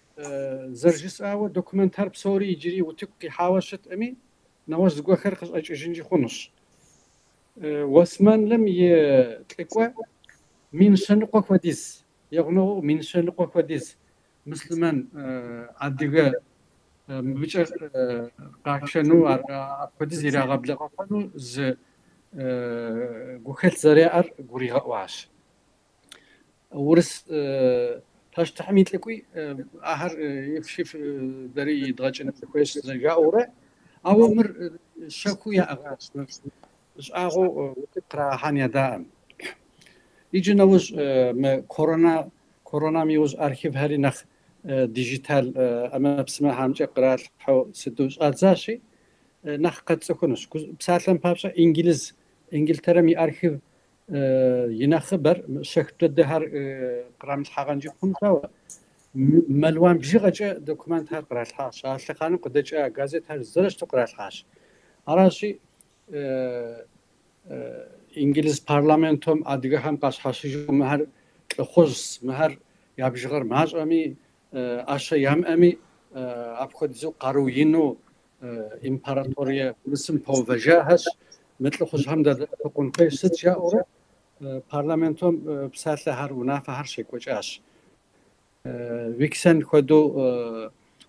зэрыжысӏауэ, документхэр псори иджыри утыку къихьауэ щыткъыми, нэгъуэщӏ зыгуэрхэр къыщӏэкӏыжынкӏи хъунущ. Уэсмэнлым и лӏыкӏуэ 150 хуэдиз, егъунэгъуу 150 хуэдиз муслъымэн адыгэ мыбыкӏэ къашэну, апхуэдиз ирагъэблэгъэфэну зы гухэлъ зэряӏэр гуригъэӏуащ. Урыс пащтыхьым и лӏыкӏуи ахэр ифши дэри идгъэкӏыну дыхуейщ жаӏэурэ, ауэ мыр щэхуу яӏыгъащ, мыр щӏагъуэу утыку кърагъэхьэн ядаӏым. Иджы нэужь мы коронам иужь архивхэри нэхъ дижитал ӏэмэпсымэхэмкӏэ къралъхьэу сыту щӏадзащи, нэхъ къэтцӏыхунущ. Псалъэм папщӏэ, Инглиз, Ингилтерэм и архив и нэхъыбэр щэху дыдэхэр кърамылъхьагъэнкӏи хъунущ, ауэ мелуан бжыгъэкӏэ документхэр къралъхьащ. А лъэхъэнэм къыдэкӏа газетхэр зэрыщыту къралъхьащ. Аращи, инглиз парламентом адыгэхэм къащхьэщыжу мыхэр лӏыхъужьщ, мыхэр я бжыгъэр мащӏэми, ӏэщэ ямыӏэми, апхуэдизу къару ину императорие урысым пэувэжахэщ, мы лӏыхъужьхэм дадэӏэпыкъун хуейщ сыт жаӏэурэ парламентом псалъэхэр, унафэхэр щекӏуэкӏащ. Виксен хуэдэу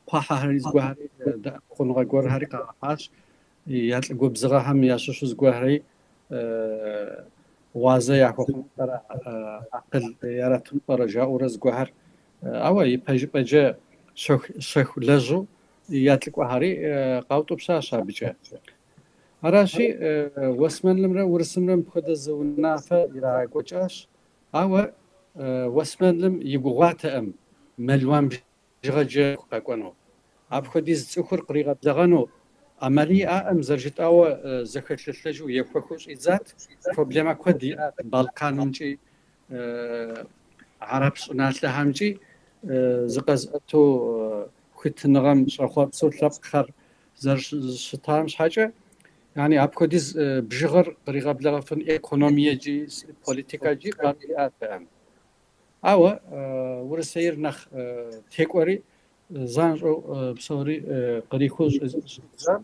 кхъухьэхэри зыгуэрхэри дэӏэпыкъуныгъэ гуэрхэри къагъэхьащ, я лӏы губзыгъэхэм ящыщу зыгуэрхэри гъуазэ яхуэхъуну пӏэрэ, акъыл яратыну пӏэрэ жаӏэурэ зыгуэрхэр. Ауэ ипэжыпӏэкӏэ щэху лэжьу я лӏыкӏуэхэри къаутӏыпщащ абыкӏэ. Аращи, Уэсмэнлымрэ Урысымрэ мыпхуэдэ зы унафэ ирагъэкӏуэкӏащ, ауэ Уэсмэнлым и гугъуатэкъым мелуан бжыгъэкӏэ къэкӏуэну. Апхуэдиз цӏыхур къригъэблэгъэну ӏэмал иӏакъым, зэрыжытӏауэ, зэхэлъэлъэжу ехуэхыу щӏидзат, проблемэ куэд иӏат Балканымкӏи, хьэрып щӏыналъэхэмкӏи зыкъэзыӏэту хуитыныгъэм щӏэхъуэпсу лъэпкъхэр зэрыщытам щхьэкӏэ. Yani апхуэдиз бжыгъэр къригъэблэгъэфын экономиекӏи, политикэкӏи къару иӏатэкъым. Ауэ Урысейр нэхъ текӏуэри занщӏэу псори кърихыу щӏидзам,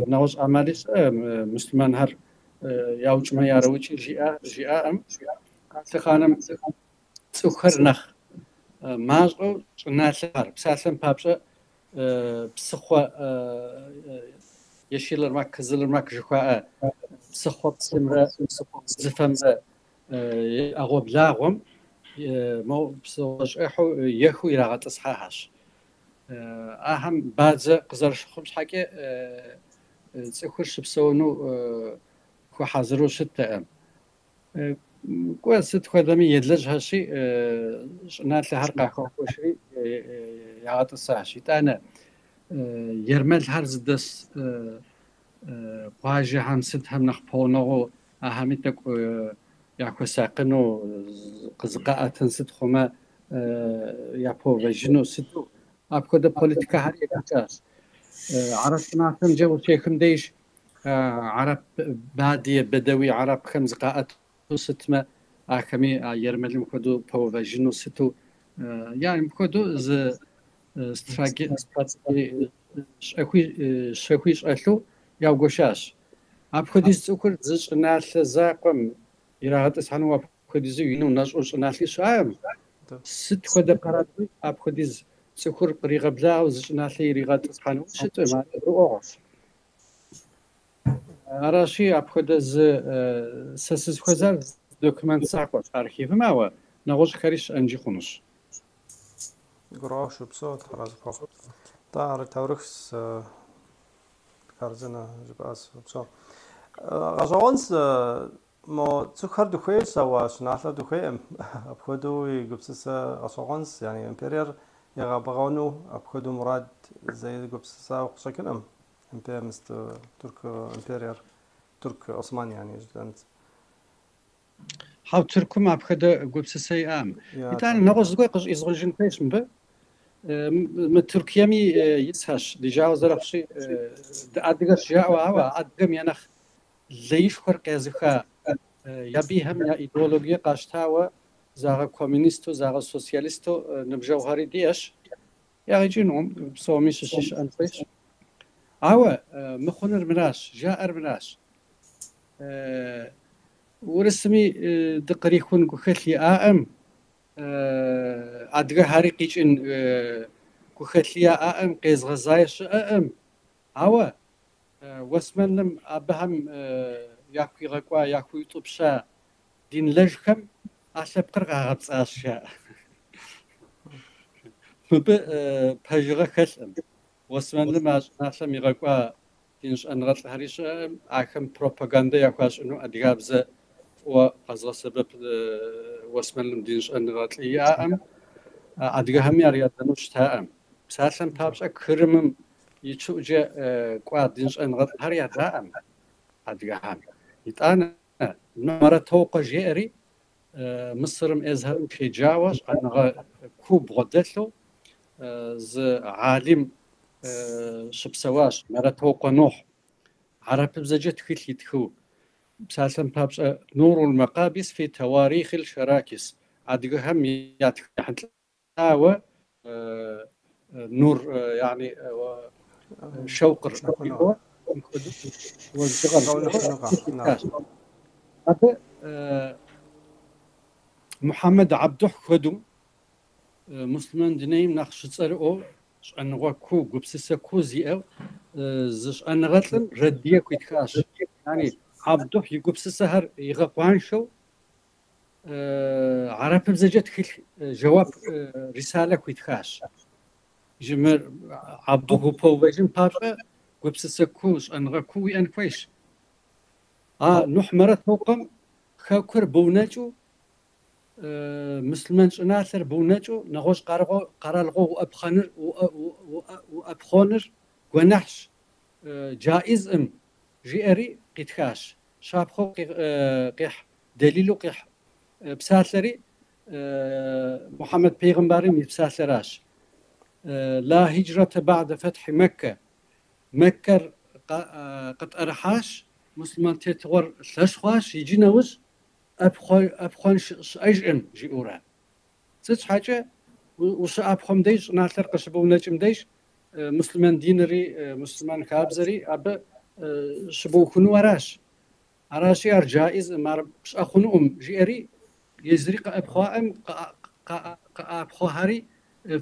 нэгъуэщӏ ӏэмали щыӏэкъым, муслъымэнхэр яукӏмэ ярэукӏи жиӏаӏым. А лъэхъэнэм цӏыхухэр нэхъ мащӏэу щӏыналъэхэр, псалъэм папщӏэ, псыхъуэ Ешилырмак, Кызылырмак жыхуаӏэ псыхъуэ псымрэ псыхъуэ удзыфэмрэ ӏэгъуэблагъуэм мо псыхъуэщӏыхьу ехыу ирагъэтӏысхьахэщ. Ахэм бадзэ къызэрыщыхъум щхьэкӏэ цӏыхур щыпсэуну хуэхьэзыру щыттэкъым. Кӏуэ, сыт хуэдэми елэжьхэщи, щӏыналъэхэр къахуагуэшри ягъэтӏысащ. Итӏанэ ермэлхэр зыдэс къуажэхэм сытхэм нэхъ пэгъунэгъуу ахэми тӏэкӏу яхуэсакъыну, зыкъаӏэтын сыт хъумэ япэувэжыну сыту апхуэдэ политикэхэр екӏуэкӏащ. Гӏэрэп щӏыналъэмкӏэ ущехым деж гӏэрэп бадие, бэдэуи гӏэрэпхэм зыкъаӏэту сытмэ, ахэми а ермэлым хуэдэу пэувэжыну сыту, яни мыпхуэдэу зы стратегие щэхуи щӏэлъу яугуэшащ. Апхуэдиз цӏыхур зы щӏыналъэ закъуэм ирагъэтӏысхьэну апхуэдизу ину нэщӏу щӏыналъи щыӏэкъым. Сыт хуэдэ къэралми апхуэдиз цӏыхур къригъэблагъэу зы щӏыналъэ иригъэтӏысхьэну щыткъым, ар гурыӏуэгъуэщ. Аращи, апхуэдэ зы сэ сызыхуэзар документ закъуэщ архивым, ауэ нэгъуэщӏхэри щыӏэнкӏи хъунущ. Гурыӏуэгъуэщ, упсэу, Тхьэр арэзы пхухъу. Тӏэ, ар таурыхъщ, хъарзынэ жыпӏащ, упсэу. Гъэщӏэгъуэнщ, мо цӏыхухэр дыхуейщ, ауэ щӏыналъэр дыхуейкъым. Апхуэдэу и гупсысэ гъэщӏэгъуэнщ, яни империер ягъэбэгъуэну апхуэдэу мурад зэи гупсысауэ къыщӏэкӏынкъым. Империем, Тырку империер, Тырку Осман, яни жыдэнт. Хьэу, Тыркум апхуэдэ гупсысэ иӏам. Итӏанэ нэгъуэщӏ зыгуэр къыщӏизгъужын хуейщ мыбы. Мы Тыркуеми исхэщ, ди жагъуэ зэрыхъущи, адыгэщ жаӏэу, ауэ адыгэм я нэхъ леишхуэр къезыха я бийхэм я идеологие къащтауэ загъэкоммунисту, загъэсоциалисту ныбжьэгъухэри диӏэщ. Ягъэкӏынукъым, псоми щыщи щыӏэн хуейщ. Ауэ мыхъунур мыращ, жаӏэр мыращ. Урысми дыкърихун гухэлъ иӏаӏым, адыгэхэри къикӏын гухэлъ яӏаӏым, къезгъэзаи щыӏэӏым. Ауэ Уэсмэнлым абыхэм яхуигъэкӏуа, яхуиутӏыпща динлэжьхэм а лъэпкъыр къагъэпцӏащ, жаӏэ. Мыбы пэжыгъэ хэлъкъым. Уэсмэнлым а щӏыналъэм игъэкӏуа дин щӏэныгъэлӏхэри щыӏэкъым, ахэм пропагандэ яхуащӏыну адыгабзэ фӏыуэ къэзыгъэсэбэп Уэсмэнлым дин щӏэныгъэлӏи иӏаӏым, адыгэхэми ар ядэну щытаӏым. Псалъэм папщӏэ, Крымым и чыӏукӏэ кӏуа дин щӏэныгъэлӏхэр ядаӏым адыгэхэм. Итӏанэ Мэрэтокъуэ жеӏэри, Мысырым Эзхэрым щеджауэ щӏэныгъэ куу бгъуэдэлъу зы гӏалим щыпсэуащ, Мэрэтокъуэ Нухь, гӏэрэпыбзэкӏэ тхылъ итхыу. Псалъэм папщӏэ, Нурул Мэкъабис фи тэуарихил Шаракис, адыгэхэм я тхыдэ ехьэлӏауэ нур, яни шэукъыр уэздыгъэр итхащ. Абы Мухьэмэд Абдухь хуэдэу муслъымэн дунейм нэхъ щыцӏэрыӏуэу щӏэныгъэ куу, гупсысэ куу зиӏэу зы щӏэныгъэлӏым рэддие хуитхащ. Яни Абдухь и гупсысэхэр игъэкъуаншэу гӏэрэпыбзэкӏэ тхылъ жэуап рисалэ хуитхащ. Иджы мыр Абдухь упэувэжын папщӏэ гупсысэ куу, щӏэныгъэ куу уиӏэн хуейщ. А Нухь Мэрэтокъуэм хэкур быунэкӏыу, муслъымэн щӏыналъэр быунэкӏыу нэгъуэщӏ къэралыгъуэ уӏэпхъуэныр гуэныхьщ, джаизӏым, жиӏэри къитхащ. Щапхъэу къихь, дэлилу къихь псалъэри Мухьэмэд пейгъымбарым и псалъэращ. Ла хиджрэтэ ба'дэ фэтхьи Мэккэ. Мэккэр Къытӏэрыхьащ, муслъымэн тетыгъуэр лъэщ хъуащ, иджы нэужь ӏэпхъуэн щыӏэжкъым, жиӏэурэ. Сыт щхьэкӏэ ущыӏэпхъуэм деж, щӏыналъэр къыщыбунэкӏым деж, муслъымэн динри, муслъымэн хабзэри абы щыбухуну аращ. Аращи, ар джаизкъым, ар пщӏэ хъунукъым, жиӏэри, езыри къэӏэпхъуаӏым, къэӏэпхъуахэри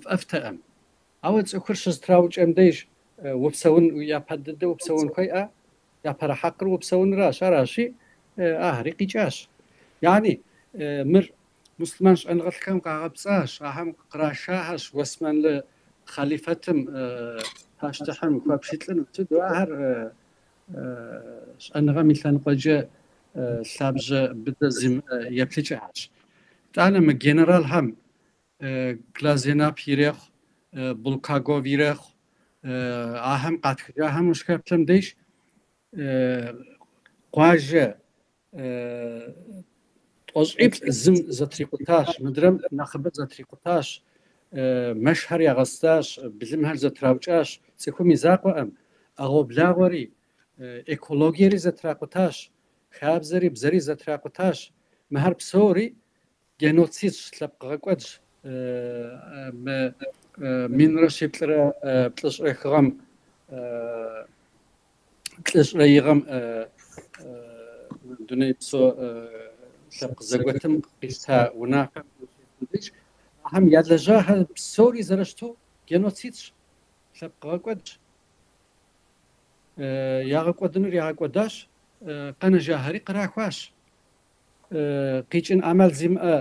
фӏэфтэкъым. Ауэ цӏыхур щызэтраукӏэм деж упсэун, япэ дыдэ упсэун хуейӏэ, япэрэ хьэкъыр упсэунращ, аращи, ахэри къикӏащ. Яни, мыр муслъымэн щӏэныгъэлӏхэм къагъэпцӏащ, ахэм кърашахэщ Уэсмэнлы хъалифэтым, пащтыхьым хуэпщылӏыну. Сыту ахэр щӏэныгъэм и лъэныкъуэкӏэ лъабжьэ быдэ зимыӏэ еплъыкӏэхэщ. Итӏанэ мы генералхэм Глазенап ирехъу, Булгаков ирехъу, ахэм къатхыжахэм ущыхэплъэм деж къуажэ тӏощӏиплӏ зым зэтрикъутащ, мыдрэм нэхъыбэ зэтрикъутащ, мэшхэр ягъэстащ, былымхэр зэтраукӏащ, цӏыхум и закъуэкъым, ӏэгъуэблагъуэри, экологиери зэтракъутащ, хабзэри бзэри зэтракъутащ. Мыхэр псори геноцидщ, лъэпкъгъэкӏуэдщ. Мы 1702 гъэм, плӏыщӏрэ и гъэм дунейпсо лъэпкъ зэгуэтым къищта унафэм деж ахэм ялэжьахэр псори зэрыщыту геноцидщ, лъэпкъгъэкӏуэдщ. Ягъэкӏуэдынур ягъэкӏуэдащ, къэнэжахэри кърахуащ. Къикӏын ӏэмал зимыӏэ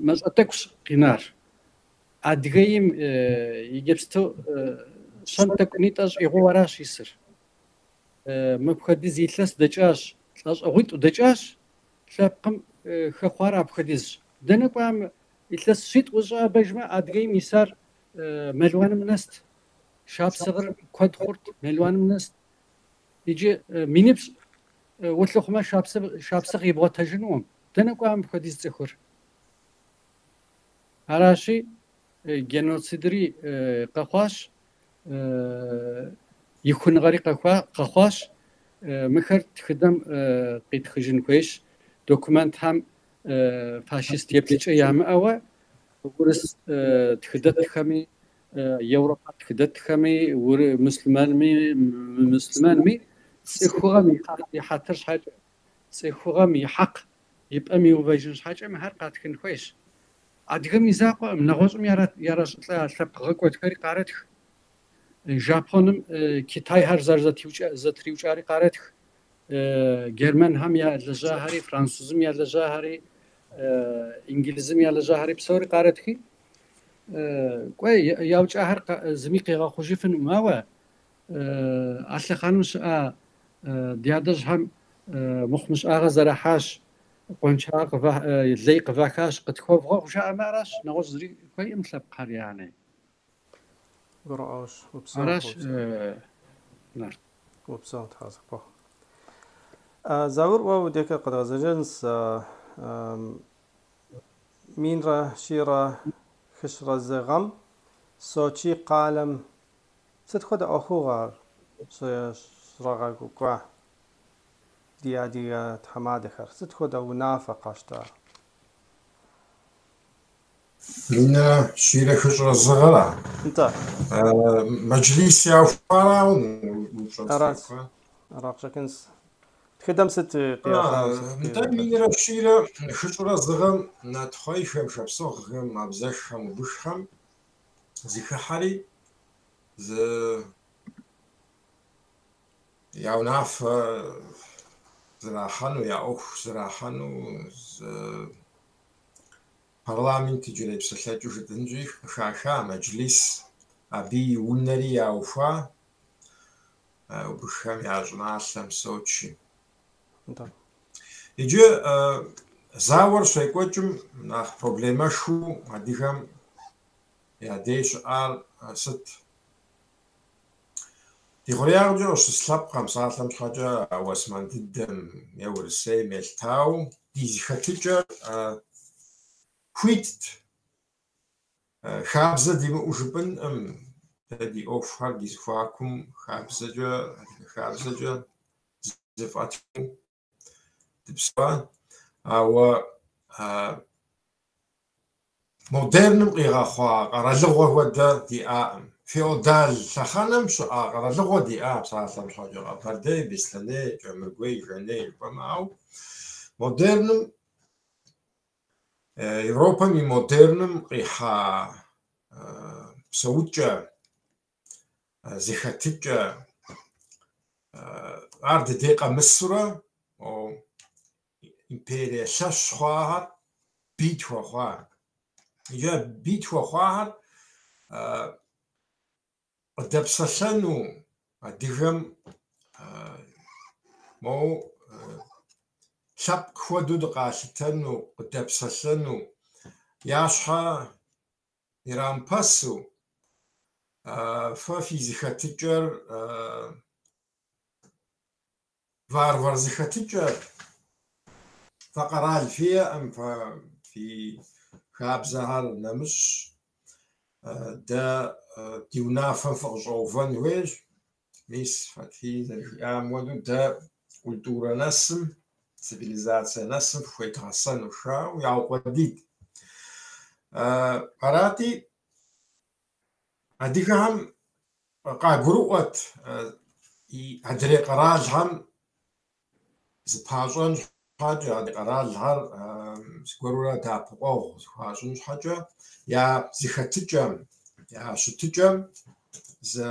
мащӏэ тӏэкӏущ къинар. Адыгейм иджыпсту щэм тӏэкӏунитӏэ щӏигъуу аращ исыр. Мыпхуэдиз илъэс дэкӏащ, лӏэщӏыгъуитӏу дэкӏащ, лъэпкъым хэхъуар апхуэдизщ. Дэнэ кӏуам илъэс щитӏ ущӏэӏэбэжмэ, Адыгейм исар мелуаным нэст. Шапсыгъыр куэд хъурт, мелуаным нэст. Иджы минипщӏ улъыхъумэ, шапсыгъ ибгъуэтэжынукъым. Дэнэ кӏуа мыпхуэдиз цӏыхур? Аращи, геноцидри къэхъуащ, ихуныгъэри къэхъуащ. Мыхэр тхыдэм къитхыжын хуейщ. Документхэм фашист еплъыкӏэ ямыӏэуэ, урыс тхыдэтхэми, Европэ тхыдэтхэми, муслъымэнми, мымуслъымэнми цӏыхугъэм и хьэтыр щхьэкӏэ, цӏыхугъэм и хьэкъ и пӏэм иувэжын щхьэкӏэ мыхэр къатхын хуейщ. Адыгэм и закъуэкъым, нэгъуэщӏым яращӏылӏа лъэпкъ гъэкӏуэдхэри къарэтх. Жапоным китайхэр зэрызэтриукӏари къарэтх. Германхэм ялэжьахэри, французым ялэжьахэри, инджылызым ялэжьахэри псори къарэтхи. Кӏуэ, яукӏахэр зыми къигъэхъужыфынукъым, ауэ а лъэхъэнэм щыӏа ди адэжьхэм мыхъумыщӏагъэ зэрахьащ, къуаншагъэ лей къывахащ, къытхуэвгъэгъу жаӏэмэ аращ, нэгъуэщӏ зыри хуейкъым лъэпкъхэр яни. Гурыӏуэгъуэщ, упсэу. Аращ, Нарт. Упсэу, Тхьэзэхуэхъу. Заур, уэ уи дежкӏэ къэдгъэзэжынщ 1101 гъэм Сочи къалэм сыт хуэдэ ӏуэхугъуэ ар щрагъэкӏуэкӏа ди адыгэ тхьэмадэхэр? Сыт хуэдэ унафэ къащта? 1101 гъэра? Нтӏэ. Мэджлис яухуара Аращ. Ара къыщӏэкӏынщ. Тхыдэм сыт къигъэлъагъуэр, сыт Нтӏэ, 1101 гъэм натхъуэйхэм, шапсыгъхэм, абзэххэм, убыххэм зыхыхьэри зы я унафэ зэрахьэну, я ӏуэху зэрахьэну зы парламент иджырей псэлъэкӏэу жытӏынщи, къыхаха мэджлис, абы и унэри яухуа убыххэм я щӏыналъэм Сочи. Иджы зауэр щекӏуэкӏым нэхъ проблемэшхуэу адыгэм я дей щыӏар сыт? Ди хъуреягъкӏэ къыщыс лъэпкъхэм, псалъэм щхьэкӏэ, Уэсмэн дыдэм е Урысейм елъытауэ ди зэхэтыкӏэр хуитт. Хабзэ димыӏэу жыпӏэнкъым. Дэ ди ӏуэхухэр ди зэхуакум хабзэкӏэ, адыгэ хабзэкӏэ зэфӏэтхыу дыпсэуа. Ауэ модерным къигъэхъуа къэралыгъуэ хуэдэ диӏакъым. Феодал лъэхъэнэм щыӏа къэралыгъуэ диӏа, псалъэм щхьэкӏэ, Къэбэрдей, Беслъэней, Кӏэмыргуей, Жэней жыпӏэмэ, ауэ модерным, Европэм и модерным къихьа псэукӏэ, зэхэтыкӏэ, ар дыдей къэмысурэ империе лъэщ хъуахэр бий тхуэхъуа. Иджы бий тхуэхъуахэр къыдэпсэлъэну адыгэм моу лъэпкъ хуэдэу дыкъалъытэну, къыдэпсэлъэну, я щхьэ ирамыпэсу, фэ фи зэхэтыкӏэр варвар зэхэтыкӏэр, фэ къэрал фиӏэкъым, фэ фи хабзэхэр нэмыщӏ, дэ ди унафэм фыкъыщӏэувэн хуейщ. Мис Фэтхьи зэрыжиӏам хуэдэу дэ культурэ нэсым, цивилизацие нэсым фыхуедгъэсэну жаӏэу яукъуэдийт. Арати, адыгэхэм къагурыӏуэт адрей къэралхэм зыпащӏэн щхьэкӏэ, адрей къэралхэр зыгуэрурэ дэӏэпыкъуэгъу зыхуащӏын щхьэкӏэ я зэхэтыкӏэм, я щытыкӏэм зы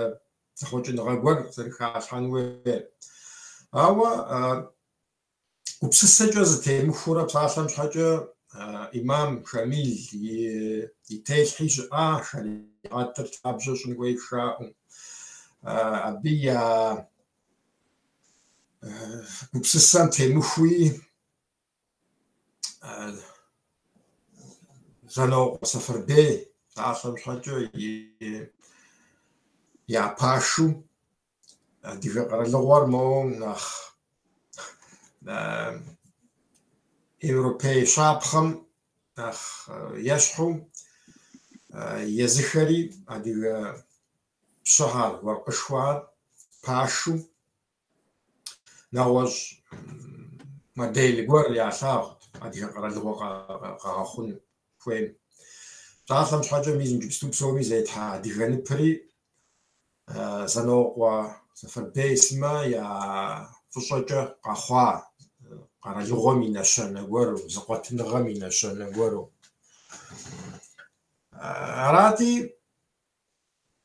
зэхъуэкӏыныгъэ гуэр зэрыхалъхьэн хуейр. Ауэ гупсысэкӏэ зэтемыхуэурэ, псалъэм щхьэкӏэ, имам Шамил и телъхьи щыӏа, шэригъэтыр лъабжьэ щӏын хуей жаӏэу. Абы я гупсысэм темыхуи Занокъуэ Сэфарбей, псалъэм щхьэкӏэ, я пашэу адыгэ къэралыгъуэр моуэ нэхъ европей щапхъэм нэхъ ещхьу езыхэри адыгэ пщыхэр, уэркъышхуэхэр пашэу нэгъуэщӏ модель гуэр ялъагъут адыгэ къэралыгъуэ къэгъэхъун хуейм. Псалъэм щхьэкӏэ, мис иджыпсту псоми зетхьэ адыгэ ныпри Занокъуэ Сэфарбей сымэ я фӏыщӏэкӏэ къэхъуа къэралыгъуэм и нэщэнэ гуэру, зэкъуэтыныгъэм и нэщэнэ гуэру. Арати,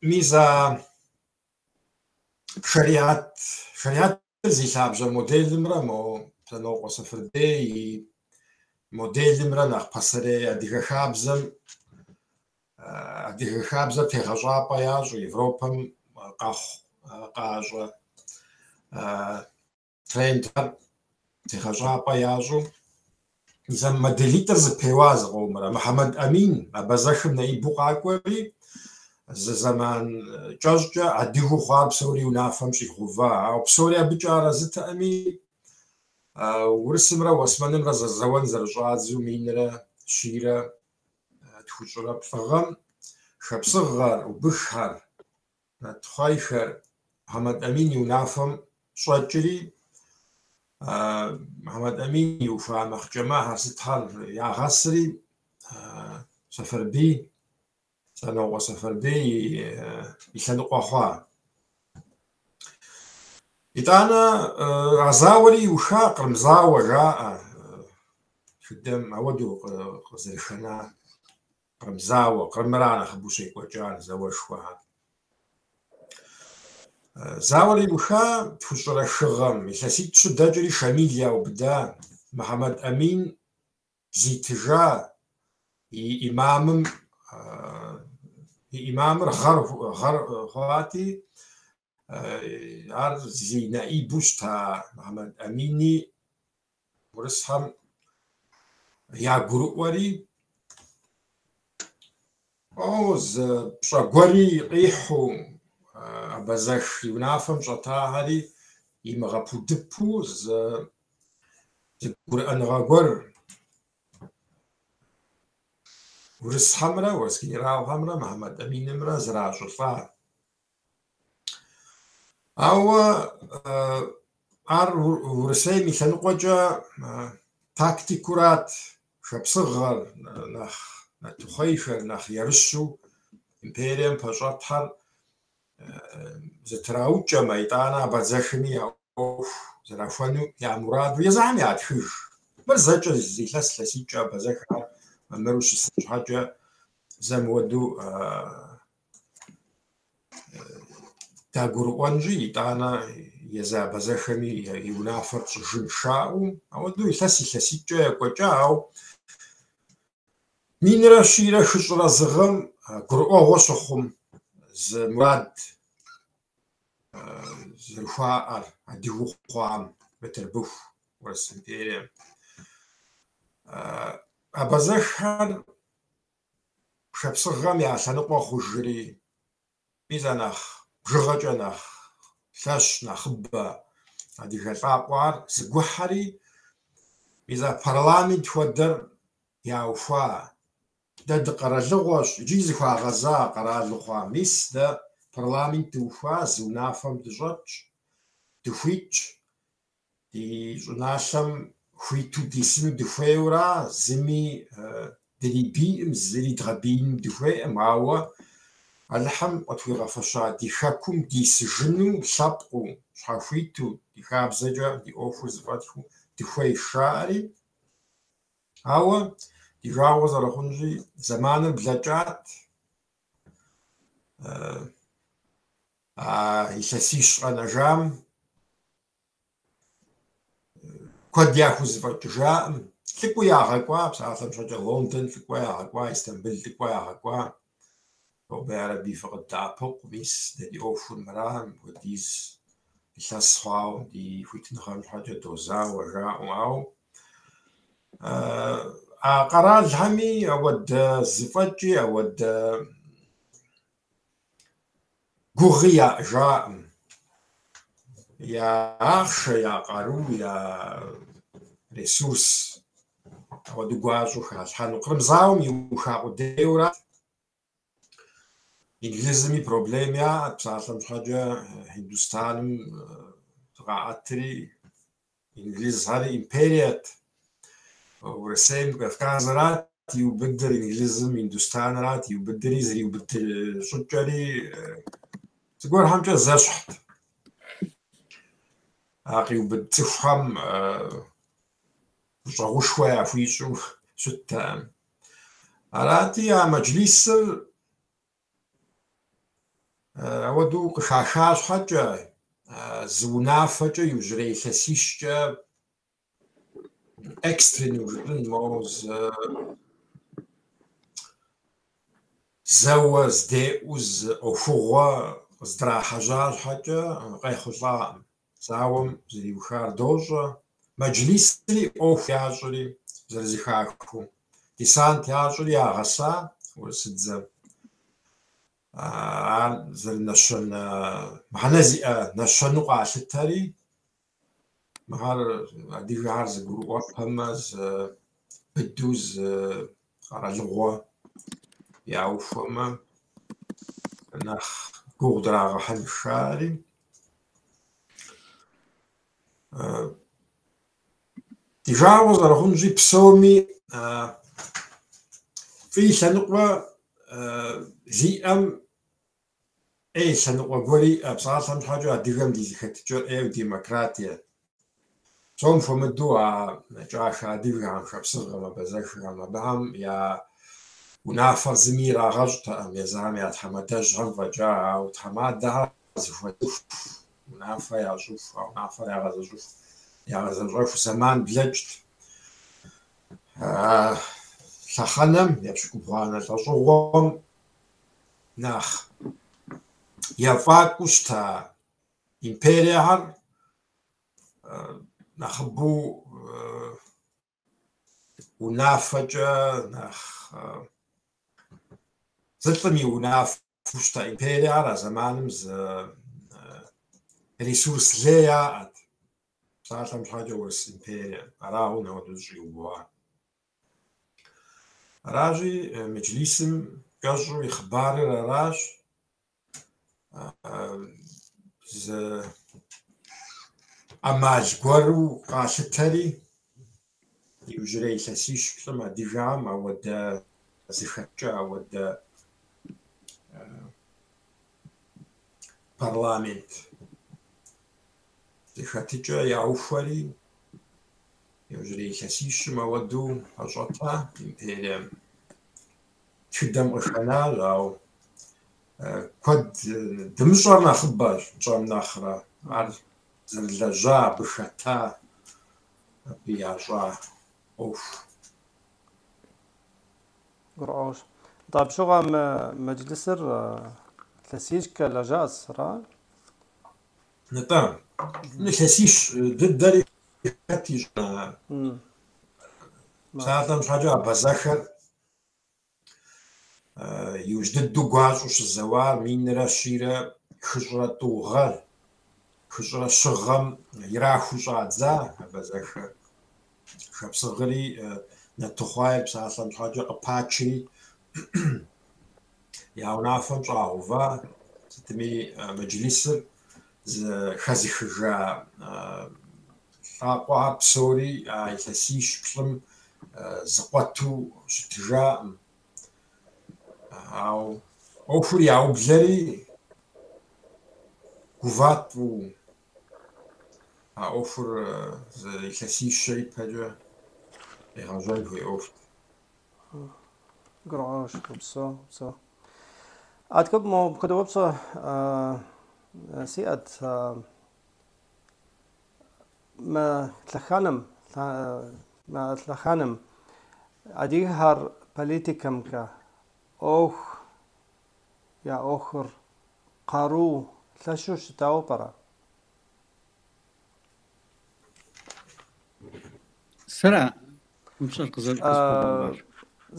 мис а шариат, шариатыр зи лъабжьэ моделымрэ мо Занокъуэ Сэфарбей и моделымрэ нэхъ пасэрей адыгэ хабзэм, адыгэ хабзэр тегъэщӏапӏэ ящӏу Европэм къэхъу къащӏэ трендхэр тегъэщӏапӏэ ящӏу. Мис а моделитӏыр зэпеуа зыкъомрэ. Мухьэмэд Амин Абазэхым наибу къакӏуэри, зы зэман кӏэщӏкӏэ адыгэу хъуар псори унафэм щӏигъэува. Ауэ псори абыкӏэ арэзытэкъыми, урысымрэ уэсмэнымрэ зэзэуэн зэрыщӏадзэу минрэ щийрэ тхущӏрэ плӏы гъэм шапсыгъхэр, убыххэр, натхъуэйхэр Мухьэмэд Амин и унафэм щӏэкӏри, Мухьэмэд Амин иухуа мэхъчэмэхэр сытхэр ягъэсри, Сэфарбий, Занокъуэ Сэфарбий и лъэныкъуэ хъуа. Итӏанэ а зауэри иуха, Кърым зауэ жаӏэ, тхыдэм ауэдэу къызэрыхэна Кърым зауэ, Кърымра нэхъыбэу щекӏуэкӏар зауэшхуэхэр. Зауэр иуха тхущӏрэ хы гъэм, илъэситӏ-щы дэкӏри Шамил яубыда, Мухьэмэд Амин зитыжа и имамым, и имамыр гъэр хъуати, ар зи наибу щыта Мухьэмэд Амини урысхэм ягурыӏуэри, о, зы пщӏэ гуэри къихьу, Абазэх и унафэм щӏэтахэри имыгъэпудыпу зы зэгурыӏэныгъэ гуэр урысхэмрэ, урыс генералхэмрэ Мухьэмэд Аминымрэ зэращӏылӏа. Ауэ ар Урысейм и лъэныкъуэкӏэ тактикурат, шапсыгъэр, нэхъ натухъейхэр, нэхъ ерыщу империем пэщӏэтхэр зэтраукӏэмэ, итӏанэ абэзэхми я ӏуэху зэрахуэну я мураду езыхэм ятхыж. Мыр зэкӏэ зы илъэс илъэситӏкӏэ абэзэхэр мамыру щысын щхьэкӏэ зэм хуэдэу дагурыӏуэнщи, итӏанэ езы абэзэхэми и унафэр тщӏыжын жаӏэу, ауэдэу илъэс илъэситӏкӏэ екӏуэкӏа, ауэ 1101 гъэм гурыӏуэгъуэ щыхъум зы мурад зэрыхуаӏэр адыгэу хъуам Бытырбыху, Урыс империем. Абэзэххэр Шапсыгъхэм я лъэныкъуэ хъужри, мис а нэхъ бжыгъэкӏэ нэхъ лъэщ, нэхъыбэ адыгэ лӏакъуэр зэгухьэри, мис а парламент хуэдэр яухуа. Дэ дыкъэралыгъуэщ, иджы зыхуагъэза къэралу хъуа. Мис дэ парламент дыухуа, зы унафэм дыщӏэтщ, дыхуитщ. Ди щӏыналъэм хуиту дисыну дыхуейуэра, зыми дрибийкъым, зыри дгъэбиину дыхуейкъым, ауэ Алыхьым къытхуигъэфэща ди хэкум дисыжыну лъэпкъыу, щхьэхуиту, ди хабзэкӏэ ди ӏуэхур зэфӏэтхыу дыхуейщ, жаӏэри. Ауэ ди жагъуэ зэрыхъунщи, зэманыр блэкӏат. А илъэсищ къэнэжам куэд яхузэфӏэкӏыжакъым. Лӏыкӏуэ ягъэкӏуа, псалъэм щхьэкӏэ Лондон лӏыкӏуэ ягъэкӏуа, Истамбыл лӏыкӏуэ ягъэкӏуа. Тобэ ярэби, фыкъыддэӏэпыкъу, мис дэ ди ӏуэхур мыра, мыпхуэдиз илъэс хъуауэ ди хуитыныгъэм щхьэкӏэ дозауэ, жаӏэу. Ауэ а къэралхэми ауэдэ зэфӏэкӏи, ауэдэ гугъи яӏэжакъым. Я ахъшэ, я къару, я ресурс апхуэдэу гуащӏэу халъхьэну. Кърым зауэм иуха къудейуэрат. Инглызми проблем яӏэт, псалъэм щхьэкӏэ Хиндустаным зыкъаӏэтри, Инглызхэри империет. Урысейм Кавказырат иубыдыр, Инглызым Индустанырат иубыдри, зэриубыд щӏыкӏэри зыгуэрхэмкӏэ зэщхьт. А къиубыд цӏыхухэм гущӏэгъушхуэ яхуищӏу щыттэкъым. Арати, а мэджлисыр Ауэдэу къыхаха щхьэкӏэ, зы унафэкӏэ иужьрей илъэсищкӏэ экстреннэу жыпӏэн, моуэ зы зэуэ здеӏэу зы ӏуэхугъуэ къыздрахьэжьа щхьэкӏэ къехъулӏакъым. Зауэм зэриухар дощӏэ. Мэджлисри ӏуэху ящӏри зэрызэхахыу, десант ящӏри ягъэса урысыдзэм. Ар зэрынэщэнэ мыхьэнэ зиӏэ нэщэну къалъытэри, мыхэр адыгэхэр зэгурыӏуэпэмэ, зы быдэу зы къэралыгъуэ яухуэмэ, нэхъ гугъу драгъэхьын жаӏэри. Ди жагъуэ зэрыхъунщи, псоми фӏы и лъэныкъуэ зиӏэм ӏей лъэныкъуэ гуэр иӏэ, псалъэм щхьэкӏэ адыгэм ди зэхэтыкӏэр ӏейуэ демократие. Псом хуэмыдэу а кӏахэ адыгэхэм, шапсыгъхэм, абазэхэхэм, абыхэм я унафэр зыми ирагъэщӏтэкъым, езыхэм я тхьэмадэжьхэм фӏэкӏа, ауэ тхьэмадэхэр зэхуэсыху, унафэ ящӏыху, а унафэр ягъэзэщӏыху, ягъэзэщӏэху зэман блэкӏт. А лъэхъэнэм, епщыкӏубгъуанэ лӏэщӏыгъуэм нэхъ ефӏакӏуэу щыта империехэр нэхъыбэу унафэкӏэ нэхъ зы лӏым и унафэу щыта империехэр а зэманым зы ресурс лей яӏэт, псалъэм щхьэкӏэ Урыс империе, арагъэу апхуэдэу зыщӏиубгъуар. Аращи, Меджлисым кӏэщӏу и хъыбарыр аращ. Зы ӏэмал гуэру къалъытэри, иужьрей илъэсищ-плӏым адыгэхэм ауэдэ зэхэтыкӏэ, ауэдэ парламент зэхэтыкӏэ яухуэри, иужьрей илъэсищым ауэдэу пэщӏэта империем тхыдэм къыхэнащ, ауэ куэд дымыщӏэр нэхъыбэщ тщӏэм нэхърэ. Ар зэрылэжьа, абы хэта, абы ящӏа ӏуэху. Гурыӏуэгъуэщ. Нтӏэ, абы щыгъуэ мы мэджлысыр илъэсищкӏэ лэжьащ, ара? Нтӏэ, илъэсищ дыдэри хэт ищӏа? Псалъэм щхьэкӏэ абазэхэр иужь дыдэу гуащӏэу щызэуар минрэ щирэ хыщӏрэ тӏу гъэр, хыщӏрэ щы гъэм ирахуу щӏадза абазэхэр. Шапсыгъри Нэтыхъуайр псалъэм щхьэкӏэ къыпачри я унафэм щӏагъэува, сытми мэджлисыр зэхэзыхыжа лӏакъуэхэр псори а илъэсищ-плӏым зыкъуэту щытыжакъым. Ауэ ӏуэхур яублэри гуват фӏыуэ. А ӏуэхур зы илъэсищэ ипэкӏэ къегъэжьэн хуей ӏуэхут. Гурыӏуэгъуэщ, упсэу, упсэу. Адэкӏэ мыпхуэдэ упщӏэ сиӏэт. Мы лъэхъэнэм, мы лъэхъэнэм адыгэхэр политикэмкӏэ ӏуэху я ӏуэхур къару лъэщу щытауэ пӏэрэ? Сэра упщӏэр къызэрысхуэбгъэувар?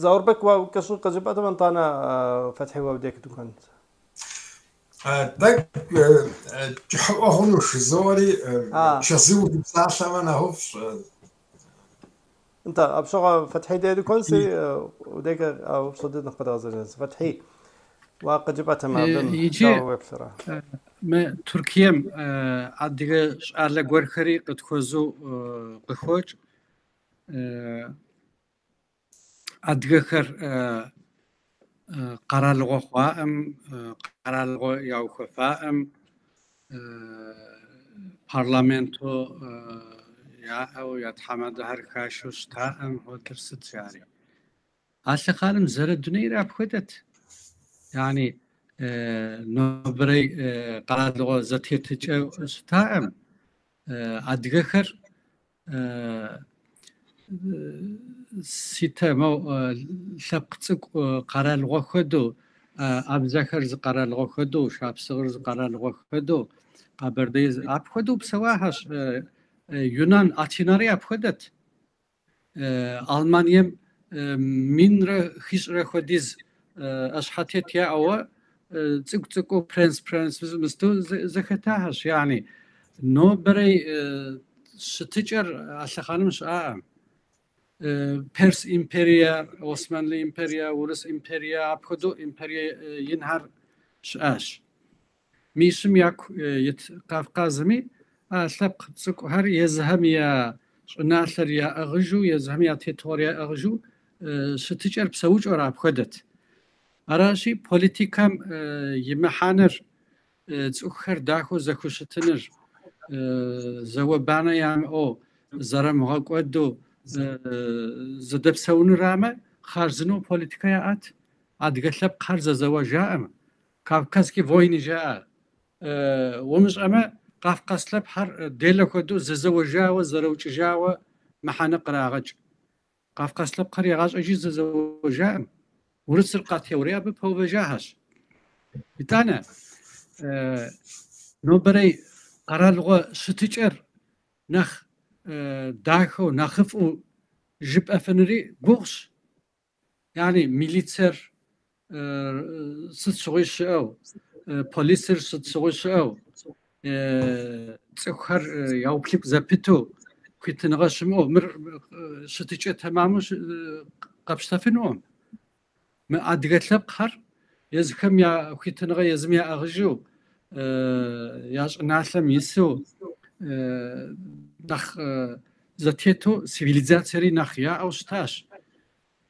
Заурбек, уэ кӏэщӏу къызжепӏэтэмэ, нтӏанэ Фэтхьи уэ дей дыкӏуэнт. Тӏэкӏу кӏыхьыӏуэ хъуну жызоӏэри, чэзууэ дыпсалъэмэ нэхъыфӏщ. Нтӏэ, абы щыгъуэ Фэтхьи дей дыкӏуэнси, удейкӏэ а упщӏэ дыдэм къыдгъэзэжынщ. Фэтхьи, уэ къыджепӏэтэмэ, абым Иджы дауэ уеплърэ? мы Туркием адыгэ щӏалэ гуэрхэри къытхуэзэу къыхокӏ. Адыгэхэр къэралыгъуэ хъуаӏым, къэралыгъуэ яухуэфаӏым, парламенту яӏэу, я тхьэмадэхэр хашэу щытаӏым, хуэдэр сыт жари. А лъэхъаным зэрыдунейр апхуэдэт. Яни нобэрей къэралыгъуэ зэтетыкӏэ щытаӏым. Адыгэхэр ситэ моу лъэпкъ цӏыкӏу къэралыгъуэ хуэдэу, абзэхэр зы къэралыгъуэ хуэдэу, шапсыгъыр зы къэралыгъуэ хуэдэу, къэбэрдей апхуэдэу псэуахэщ. Юнан Атинари апхуэдэт. Алманием минрэ хищӏрэ хуэдиз ӏэщхьэтет яӏэуэ цӏыкӏу-цӏыкӏуу принц-принц мысту зэхэтахэщ. Яни нобэрей щытыкӏэр а лъэхъаным щыӏаӏым. Перс империе, Османлы империе, Урыс империе, апхуэдэу империе инхэр щыӏащ. Мищым яку ит Кавказми а лъэпкъ цӏыкӏухэр езыхэм я щӏыналъэр яӏыгъыжу, езыхэм я тетыгъуэр яӏыгъыжу щытыкӏэр псэукӏэр апхуэдэт. Аращи, политикэм и мыхьэнэр, цӏыхухэр дахэу зэхущытыныр, зауэ-банэ ямыӏэу, зэрымыгъэкӏуэду зэдэпсэунурамэ, хъарзынэу политикэ яӏэт. Адыгэ лъэпкъхэр зэзэуэжаӏым, Кавказские войны жаӏэ. Умыщӏэмэ, Кавказ лъэпкъхэр делэ хуэдэу зэзэуэжауэ, зэрыукӏыжауэ мыхьэнэ кърагъэкӏ. Кавказ лъэпкъхэр игъащӏэкӏи зэзэуэжаӏым. Урысыр къатеуэри абы пэувэжахэщ. Итӏанэ, нобэрей къэралыгъуэ щытыкӏэр нэхъ дахэу, нэхъыфӏу жыпӏэфынури гугъущ. Яни милицэр сыт щыгъуи щыӏэу, полицэр сыт щыгъуи щыӏэу, цӏыхухэр яуплъыкӏу зэпыту, хуитыныгъэ щымыӏэу, мыр щытыкӏэ тэмаму къэпщтэфынукъым. Мы адыгэ лъэпкъхэр езыхэм я хуитыныгъэ езым яӏыгъыжу, я щӏыналъэм ису нэхъ зэтету цивилизациери нэхъ яӏэу щытащ.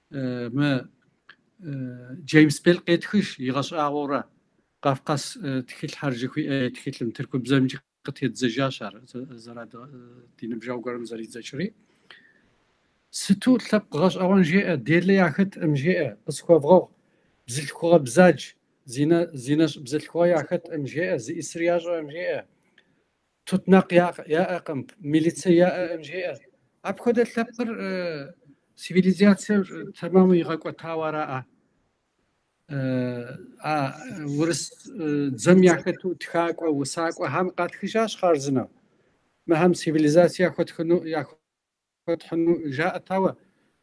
Мы Джеймс Белл къетхыж игъэщӏагъуэурэ Къафкъас тхылъхэр жыхуиӏэ тхылъым тыркубзэмкӏи къытеддзэжащ ар ди ныбжьэгъу гуэрым зэридзэкӏри. Сыту лъэпкъ гъэщӏэгъуэн жеӏэ, делэ яхэткъым жеӏэ, къысхуэвгъэгъу, бзылъхугъэ бзадж, зинэщӏ бзылъхугъэ яхэткъым жеӏэ, зиӏысыр ящӏэкъым жеӏэ, тутнакъ яӏэкъым, милицэ яӏэкъым жеӏэ. Апхуэдэ лъэпкъыр цивилизациер тэмэму игъэкӏуэтауэ араӏэ. А урыс дзэм яхэту тхакӏуэ, усакӏуэхэм къатхыжащ хъарзынэу. Мыхэм цивилизацие яхуэтхыну, яхуэтхьыну жаӏэт, ауэ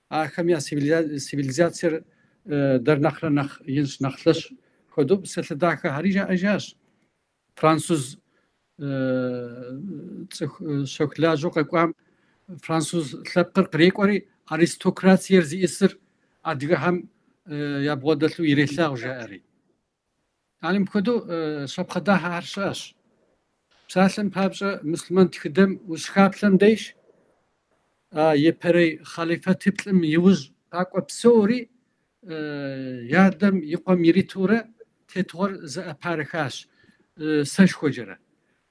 ахэм я цивилизациер дэр нэхърэ нэхъ инщ, нэхъ лъэщ хуэдэу псалъэ дахэхэри жаӏэжащ. Француз цӏыху щэху лажьэу къэкӏуам француз лъэпкъыр кърекӏуэри аристократиер зиӏысыр адыгэхэм ябгъуэдэлъу ирелъагъу жаӏэри. Ар мыпхуэдэу щапхъэ дахэхэр щыӏэщ. Псалъэм папщӏэ, муслъымэн тхыдэм ущыхаплъэм деж, а япэрей хъалифэтиплӏым иужь къакӏуэ псори и адэм и къуэм иритурэ тетыгъуэр зэӏэпарыхащ сэшхуэкӏэрэ.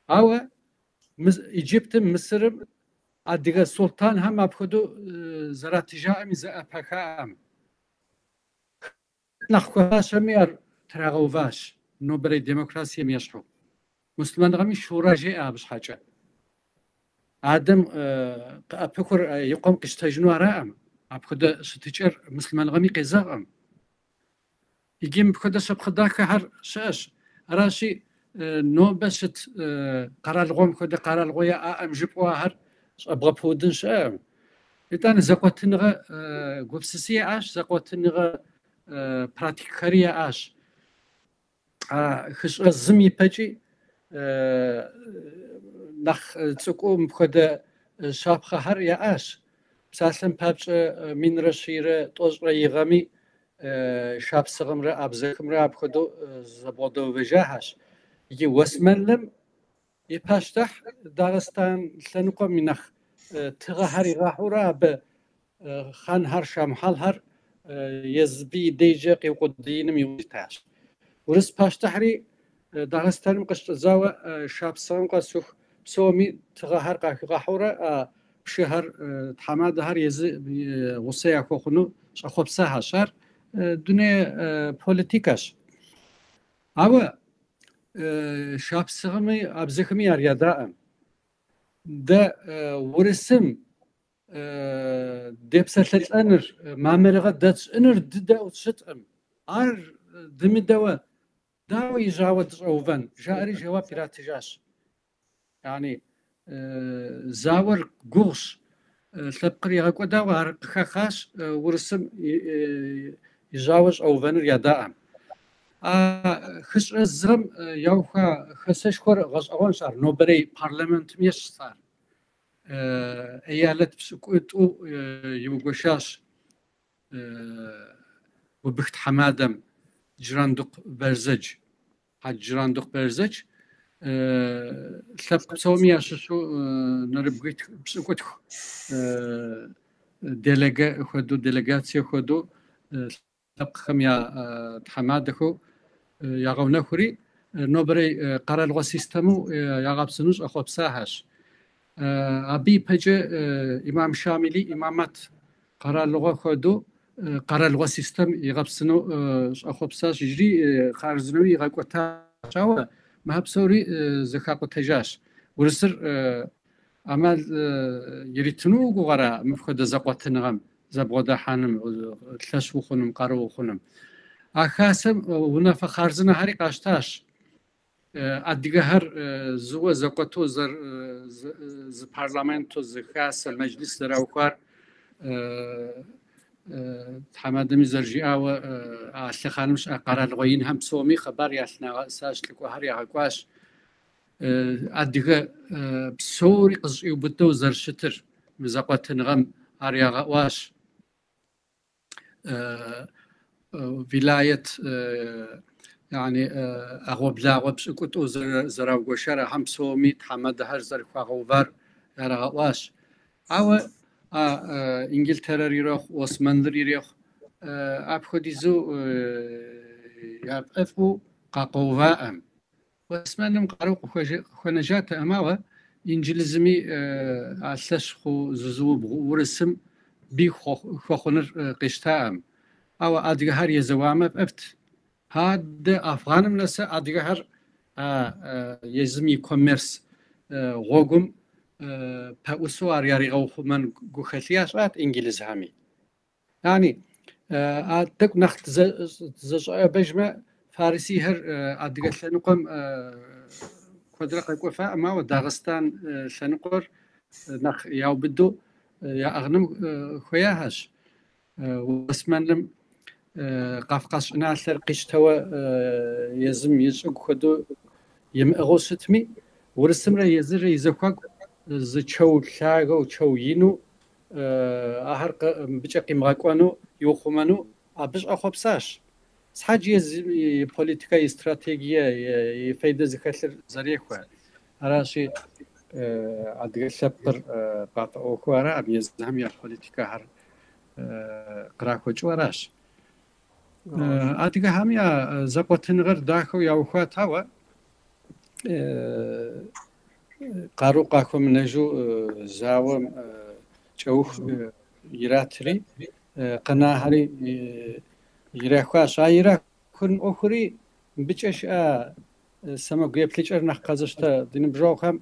Ауэ Египетым, Мысырым адыгэ султанхэм апхуэдэу зэратыжаӏыми зэӏэпахаӏым. Нэхъ хуэфащэми ар трагъэуващ нобэрей демократием ещхьу. Муслъымэныгъэми шура жеӏэ абы щхьэкӏэ. Адэм къыӏэпыхур и къуэм къищтэжыну араӏым. Апхуэдэ щытыкӏэр муслъымэныгъэми къезэгъкъым. Иджы мыпхуэдэ щапхъэ дахэхэр щыӏэщ. Аращи, нобэ щыт къэралыгъуэм хуэдэ къэралыгъуэ яӏаӏым жыпӏэу ахэр щӏэбгъэпудын щыӏэкъым. Итӏанэ зэкъуэтыныгъэ гупсыси яӏащ, зэкъуэтыныгъэ практикхэри яӏащ. А хыщӏэ зым ипэкӏи нэхъ цӏыкӏуу мыпхуэдэ щапхъэхэр яӏащ. Псалъэм папщӏэ, минрэ щийрэ тӏощӏрэ и гъэми шапсыгъымрэ абзэхымрэ апхуэдэу зэбгъэдэувэжахэщ. Иджы Уэсмэнлым и пащтыхь Дагъыстан лъэныкъуэм и нэхъ тыгъэхэр игъэхьурэ абы хъанхэр, шамхьалхэр езы и дежкӏэ къиукъуэдииным иужь итащ. Урыс пащтыхьри Дагъыстаным къыщыщӏэдзауэ Шапсыгъым къэсыху псоми тыгъэхэр къахуигъэхьурэ а пщыхэр, тхьэмадэхэр езы гъусэ яхуэхъуну щӏэхъуэпсахэщ. Ар дуней политикэщ. Ауэ шапсыгъми абзэхми ар ядаӏым. Дэ урысым депсэлъэлӏэныр, мамырыгъэ дэтщӏыныр дыдэу щыткъым. Ар дымыдэуэ дауэ и жьауэ дыщӏэувэн? Жаӏэри жэуап иратыжащ. Яни зауэр гугъущ, лъэпкъыр егъэкӏуэдауэ ар къыхахащ, урысым и жьауэ щӏэувэныр ядаӏым. А хыщӏрэ зы гъэм яухуа хасэшхуэр гъэщӏэгъуэнщ ар, нобэрей парламентым ещхьщ ар. Эялэт пщыкӏутӏу иугуэшащ убых тхьэмадэм Джырандыкъу Бэрзэдж. Хьэдж Джырандыкъу Бэрзэдж лъэпкъ псоми ящыщу нэрыбгитху пщыкӏутху делегэ хуэдэу, делегацие хуэдэу лъэпкъхэм я тхьэмадэхэу ягъэунэхури, нобэрей къэралыгъуэ систэму ягъэпсыну щӏэхъуэпсахэщ. Абы ипэкӏэ имам Шамили имамат къэралыгъуэ хуэдэу къэралыгъуэ систэм игъэпсыну щӏэхъуэпсащ, иджыри хъарзынэуи игъэкӏуэтащ, ауэ мыхэр псори зэхакъутэжащ. Урысыр ӏэмал иритыну угугъэра мыпхуэдэ зэкъуэтыныгъэм, зэбгъуэдыхьэным, лъэщ ухъуным, къару ухъуным? А хасэм унафэ хъарзынэхэри къащтащ. Адыгэхэр зыуэ зэкъуэту зы парламенту, зы хасэ, мэджлис зэраухуар тхьэмадэми зэрыжиӏауэ, а лъэхъэнэм щыӏэ къэралыгъуэ инхэм псоми хъыбар ялъынагъэӏэсащ, лӏыкӏуэхэр ягъэкӏуащ. Адыгэ псори къызэщӏиубыдэу зэрыщытыр мы зэкъуэтыныгъэм ар ягъэӏуащ. Вилает Яни ӏэгъуэблагъуэ пщӏыкӏутӏу зэраугуэшар, ахэм псоми тхьэмадэхэр зэрыхуагъэувар ярагъэӏуащ. Ауэ а Ингилтерэр ирехъу, Осмэнлыр ирехъу, апхуэдизу яфӏэфӏу къакъуэуваӏым. Осмэным къару къыхуэнэжатэкъым, ауэ Инджылызми а лъэщ хъу зызыубгъу урысым бий хуэхъуныр къищтаӏым. Ауэ адыгэхэр езэуамэ фӏэфӏт. Адэ Афганым нэсэ адыгэхэр а езым и коммерс гъуэгум пэӏусу ар яригъэухъумэн гухэлъ ящӏат инджылызхэми. Яни а тӏэкӏу нэхъ дызэщӏэӏэбэжмэ, фарисихэр адыгэ лъэныкъуэм куэдрэ къэкӏуэфаӏым, ауэ Дагъыстан лъэныкъуэр нэхъ яубыду яӏыгъыным хуеяхэщ. Уэсмэнлым Къафкъас щӏыналъэр къищтэуэ езым и щӏыгу хуэдэу имыӏыгъыу щытми, урысымрэ езырэ и зэхуаку зы чэу лъагэу, чэу ину ахэр мыбыкӏэ къимыгъэкӏуэну, иухъумэну абы щӏэхъуэпсащ. Щхьэж езым и политикэ, и стратегие, и фейдэ зыхэлъыр зэрехуэ. Аращи, адыгэ лъэпкъыр къафӏэӏуэхуу араӏым, езыхэм я политикэхэр кърахуэкӏыу аращ. Адыгэхэм я зэкъуэтыныгъэр дахэу яухуат, ауэ къару къахуэмынэжу зауэм кӏэух иратри, къэнахэри ирахуащ. А ирахун ӏуэхури мыбыкӏэ щыӏэ сэмэгу еплъыкӏэр нэхъ къэзыщтэ ди ныбжьэгъухэм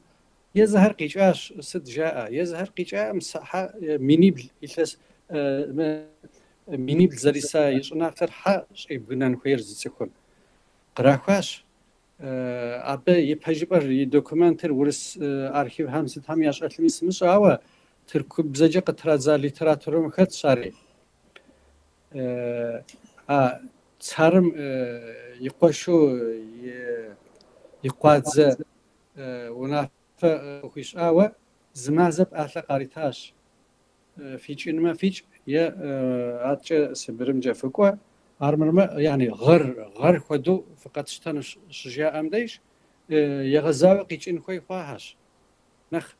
езыхэр къикӏащ, сыт жаӏэ? Езыхэр къикӏаӏым, хьэ минибл илъэс минибл зэриса и щӏыналъэр хьэ щӏибгынэн хуейр зы цӏыхум? Кърахуащ. Абы и пэжыпӏэр, и документыр урыс архивхэм сытхэм ящӏэлъми сымыщӏэ, ауэ тыркубзэкӏэ къытрадза литературэм хэтщ ари. А царым и къуэшу и къуадзэ унафэ къыхуищӏауэ зы мазэ пӏалъэ къаритащ. Фикӏынмэ фикӏ е аткӏэ Сыбырымкӏэ фыкӏуэ, армырмэ, яни гъэр, гъэр хуэдэу фыкъэтщтэнущ щыжаӏэм деж, егъэзауэ къикӏын хуей хъуахэщ. Нэхъ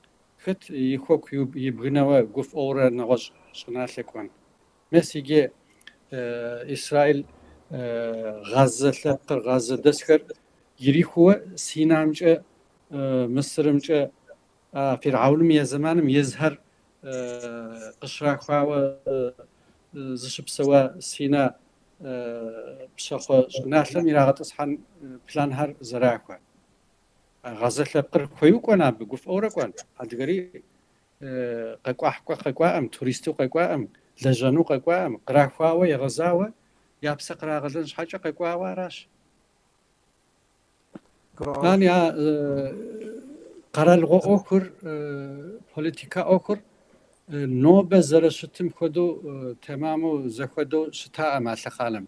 хэт и хэку ибгынэуэ гуфӏэурэ нэгъуэщӏ щӏыналъэ кӏуэн. Мес иджы Израиль Газэ лъэпкъыр, Газэ дэсхэр ирихууэ Синамкӏэ, Мысырымкӏэ, Фирхьэуным я зэманым езыхэр къыщрахуауэ зыщыпсэуа Сина пшахъуэ щӏыналъэм ирагъэтӏысхьэн планхэр зэрахуэ. Газэ лъэпкъыр хуейуэ кӏуэн абы, гуфӏэурэ кӏуэн. Адыгэри къэкӏуахькӏуэ къэкӏуаӏым, туристу къэкӏуаӏым, лэжьэну къэкӏуаӏым, кърахуауэ егъэзауэ, я псэ кърагъэлын щхьэкӏэ къэкӏуауэ аращ. Яни а къэралыгъуэ ӏуэхур, политикэ ӏуэхур нобэ зэрыщытым хуэдэу тэмаму зэхуэдэу щытаӏым а лъэхъэнэм.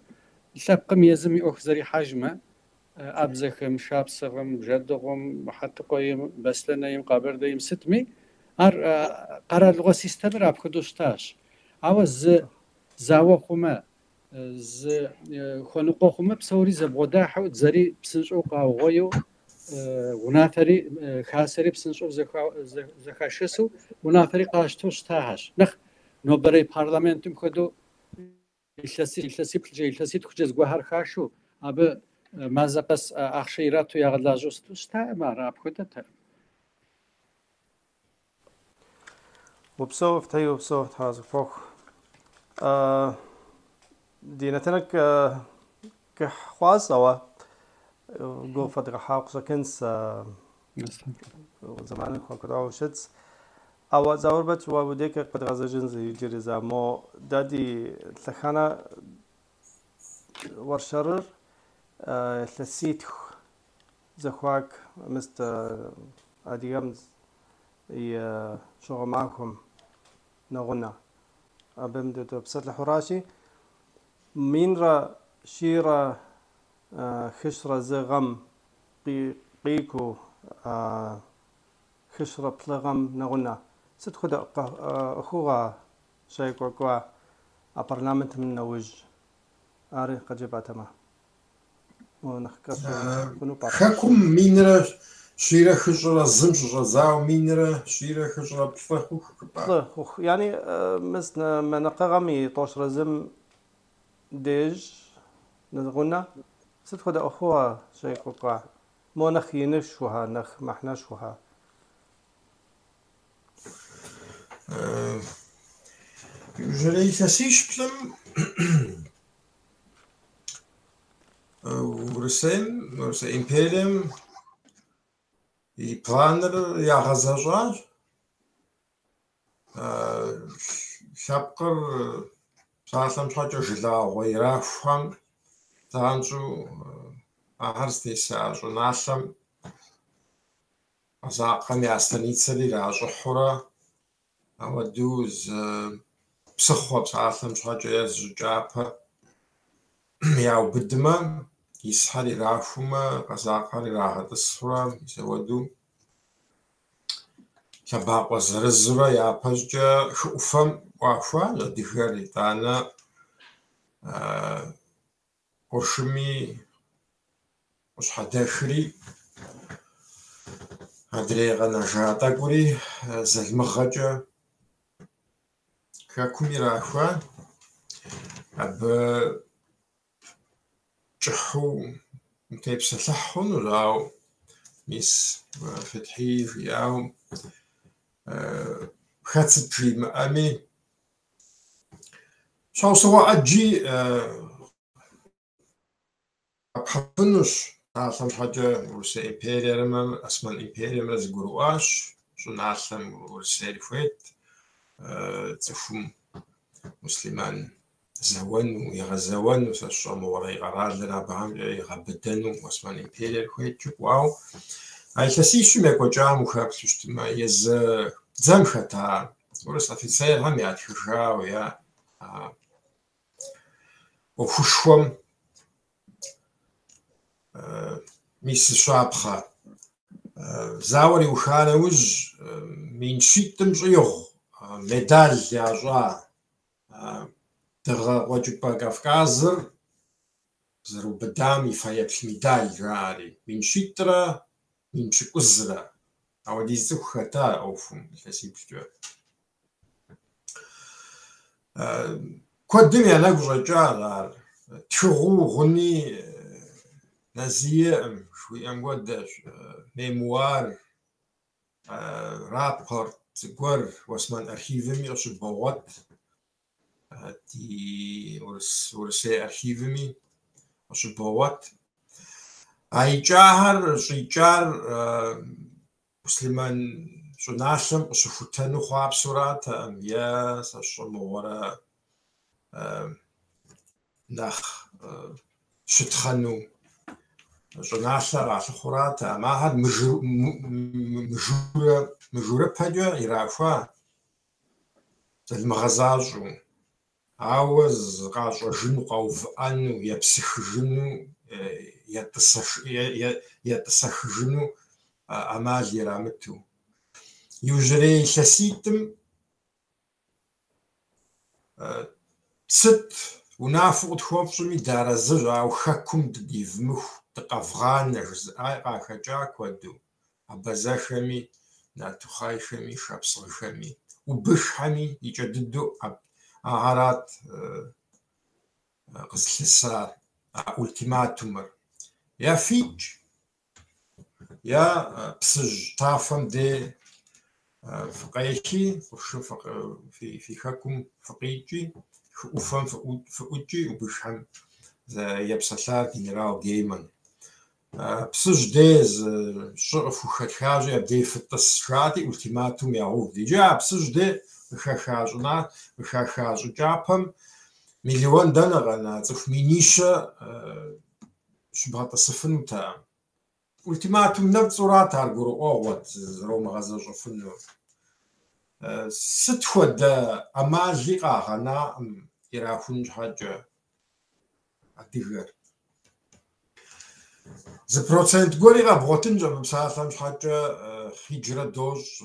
Лъэпкъым езым и ӏуэху зэрихьэжмэ, абзэхэм, шапсыгъым, бжьэдыгъум, хьэтыкъуейм, беслъэнейм, къэбэрдейм сытми, ар къэралыгъуэ системэр апхуэдэу щытащ. Ауэ зы зауэ хъумэ, зы хуэныкъуэ хъумэ, псори зэбгъуэдахьэу, дзэри псынщӏэу къаугъуейу, унафэри, хасэри псынщӏэу зэхашэсу, унафэри къащтэу щытахэщ. Нэхъ нобэрей парламентым хуэдэу илъэсиплӏкӏэ, илъэситхукӏэ зыгуэрхэр хашу, абы мазэ къэс ахъшэ ирату ягъэлажьэу сыту щытаӏым ар, апхуэдэтэкъым. Упсэу, Фэтхьи, упсэу, Тхьэ къыпхуэхъу. Ди нэтыныр кӏыхь хъуащ, ауэ гугъу фэдгъэхьауэ къыщӏэкӏынщ, зэманыр хуэкӏуэдауэ щытщ. Ауэ Заурбэч, уэ уи дежкӏэ къэдгъэзэжынщ иджыри зэ. Мо дэ ди лъэхъэнэ уэршэрыр илъэситху зэхуаку мыст адыгэм и щыгъуэ махуэм нэгъунэ. Абым дытопсэлъыхьуращи, минрэ щийрэ хыщрэ зы гъэм къикӏыу хыщрэ плӏы гъэм нэгъунэ. Сыт хуэдэ ӏуэхугъуэ щекӏуэкӏуа а парламентым нэужь? Ари къыджепӏатэмэ. Нэхъ кӏэщӏу хъуну пӏэрэ? Хэкум 1101 щыщӏэдзауэ 1143 хъуху жыпӏа? Плӏы хъуху. Яни, мис мы накъыгъэм и 91 деж нэгъунэ сыт хуэдэ ӏуэхугъуэ щекӏуэкӏа? Мо нэхъ инышхуэхэ, нэхъ мыхьэнэшхуэхэ? Иужьрей илъэсищ-плӏым Урысейм, Урысей империем и планыр ягъэзэщӏащ. Лъэпкъыр псалъэм щхьэкӏэ жылагъуэ ирахухэм занщӏэу ахэр зытеса щӏыналъэм къэзакъхэм я станицэр иращӏыхьурэ, ауэдэу зы псыхъуэ псалъэм щхьэкӏэ е зы щӏы кӏапэ яубыдмэ, исхэр ирахумэ, къэзакъхэр ирагъэтӏысхьурэ, мис ауэдэу лъэбакъуэ зырызурэ япэщӏыкӏэ хы ӏуфэм ӏуахуащ адыгэр, итӏанэ къуршми къущхьэдэхри, адрей къэнэжа тӏэкӏури залмыгъэкӏэ хэкум ирахуа. Абы кӏыхьу утепсэлъыхь хъунущ, ауэ мис Фэтхьий жиӏауэ, хэт сыт жимыӏэми, щхьэусыгъуэ ӏэджи къэпхьыфынущ. Псалъэм щхьэкӏэ Урысей империемрэ Осман империемрэ зэгурыӏуащ, щӏыналъэм Урысейр хуейт, цӏыхум муслъымэн зэуэну, игъэзэуэну, сэ сщӏэ мыгъуэрэ и къэралыр абыхэмкӏэ игъэбыдэну Осман империер хуейт жыпӏэу. Ауэ а илъэсищым екӏуэкӏам ухэплъу щытмэ, езы дзэм хэта урыс офицерхэм ятхыжауэ е а ӏуэхушхуэм мис зы щапхъэ. Зауэр иуха нэужь 100 000 щӏигъу медаль ящӏа Дыгъэ Къуэкӏыпӏэ Кавказыр зэрыубыдам и фэеплъ медаль жаӏэри, 200 000 700 000. Ауэдиз цӏыху хэта а ӏуэхум илъэсиплӏкӏэ. Куэдым я нэгу щӏэкӏащ ар. Тхыгъэу гъуни нэзи иӏэкъым, жыхуиӏэм хуэдэщ. Мемуар, рапорт зыгуэр Уэсмэн архивми къыщыбогъуэт, ди Урысей архивми къыщыбогъуэт. А икӏахэр щӏикӏар муслъымэн щӏыналъэм къыщыхутэну хъуапсэуратэкъым е сэ сщӏэ мыгъуэрэ нэхъ щытхъэну щӏыналъэ къалъыхъуратэкъым. Ахэр мыжурэпэкӏэ ирахуа залмыгъэ защӏэу, ауэ зыкъащӏэжыну, къэувыӏэну, епсыхыжыну, етӏысэхыжыну ӏэмал ирамыту. Иужьрей илъэситӏым сыт унафэу къытхуэфщӏми дыарэзыщ, ауэ хэкум дыкъивмыху, дыкъэвгъанэ жызыӏа къахэкӏа куэду. Абазэхэми, нартухъайхэми, шапсыгъхэми, убыххэми икӏэ дыдэу ахэрат къызылъысар а ультиматумыр. Я фикӏ, я Псыжь тафэм дей фыкъехи, къуршым фи хэкум фыкъикӏи, хы ӏуфэм фыӏукӏи, убыххэм епсэлъар генерал Гейман. Псыжь дей зы щӏы къыфхухэтхащи, абдей фытӏыс жаӏати, ультиматум ягъэувт. Иджы а Псыжь дей къыхэха щӏына, къыхаха щӏы кӏапэм миллион дэнэ къэна, цӏыху минищэ щыбгъэтӏысыфынутэкъым. Ультиматум нэпцӏурат ар гурыӏуэгъуэт зэромыгъэзэщӏэфынур. Сыт хуэдэ ӏэмали къагъэнаӏым ирахун щхьэкӏэ адыгэр. Зы процент гуэри къэбгъуэтынщ абы псалъэм щхьэкӏэ хьиджрэ дощӏ,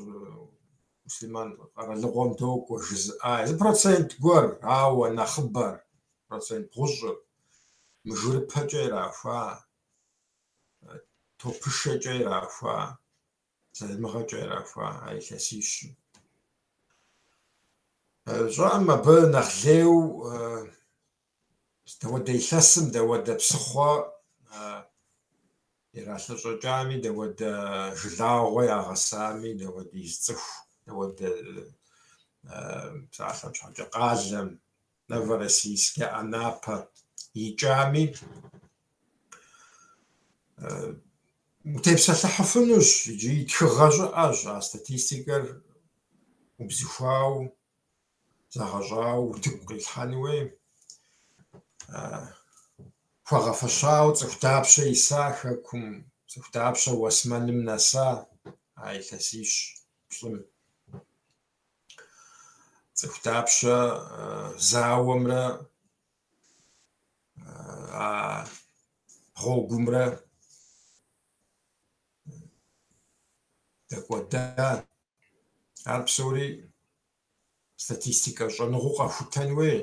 муслъымэн къэралыгъуэм докӏуэ жызыӏа. Зы процент гуэр, ауэ нэхъыбэр, процент бгъущӏыр, мыжурыпэкӏэ ирахуа. топышэкӏэ ирахуа, залымыгъэкӏэ ирахуа а илъэсищым. Щӏэӏым абы нэхъ лейуэ дауэдэ илъэсым, дауэдэ псыхъуэ иралъэщӏэкӏами, дауэдэ жылагъуэ ягъэсами, дауэдиз цӏыху, дауэдэ псалъэм щхьэкӏэ къалэм, Новороссийск е Анапэ икӏами, утепсэлъыхьыфынущ, иджы и тхыгъэ щыӏэщ а статистикэр убзыхуауэ, зэгъэщӏауэ утыку къилъхьэн хуей. Хуэгъэфэщауэ цӏыху дапщэ иса хэкум, цӏыху дапщэ Уэсмэным нэса а илъэсищ плӏым. Цӏыху дапщэ зауэмрэ а гъуэгумрэ дэкӏуэда. Ар псори статистикэ щӏэныгъэу къэхутэн хуей.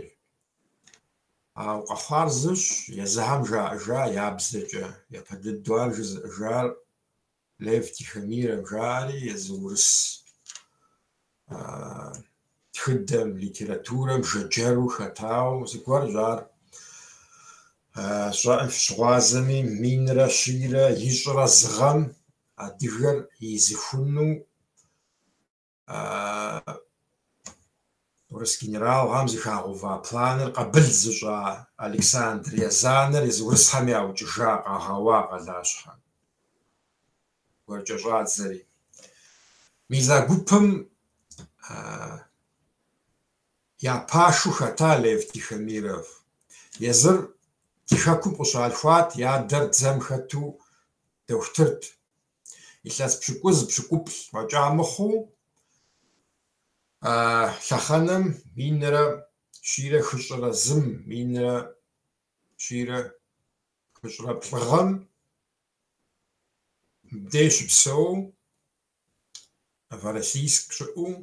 Ауэ къэхъуар зыщ, езыхэм жаӏэжа я бзэкӏэ, япэ дыдэу ар жызыӏэжар Лев Тихомиров жаӏэри, езы урыс тхыдэм, литературэм жыджэру хэтауэ зыгуэрщ ар. Щӏэӏым фыщыгъуазэми, 1121 гъэм адыгэр изыхуну урыс генералхэм зыхагъэува планыр къабыл зыщӏа Александр Езанэр езы урысхэм яукӏыжа, къагъэуа къалащхьэм гуэркӏэ щӏадзэри. Мис а гупым я пашэу хэта Лев Тихомиров. Езыр ди хэкум къыщалъхуат, и адэр дзэм хэту дохутырт. Илъэс пщыкӏуз, пщыкӏуплӏ фӏэкӏа мыхъуу, лъэхъэнэм 1141-м, 1143 гъэм мыбдеж щыпсэу, Новороссийск щыӏэу,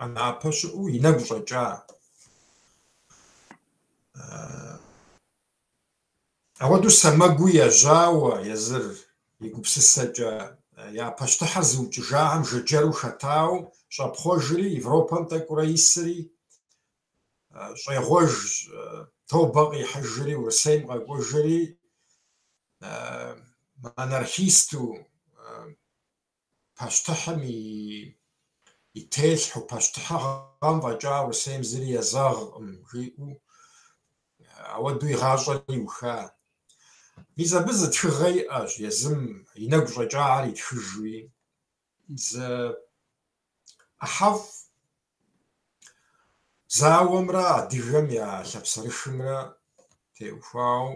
Анапэ щыӏэу и нэгу щӏэкӏа. Апхуэдэу сэмэгуу ежьауэ езыр и гупсысэкӏэ я пащтыхьыр зыукӏыжахэм жыджэру хэтауэ щӏэпхъуэжри, Европэм тӏэкӏурэ исри, щӏегъуэжщ, тобэ къихьыжри, Урысейм къэкӏуэжри, монархисту, пащтыхьым и телъхьэу, пащтыхьыгъэм фӏэкӏа Урысейм зыри езэгъкъым, жиӏэу, ауэдэу и гъащӏэр иуха. Мис абы зы тхыгъэ иӏэщ, езым и нэгу щӏэкӏахэр итхыжуи. Зы ӏыхьэфӏ зауэмрэ адыгэм я лъапсэрыхымрэ теухуауэ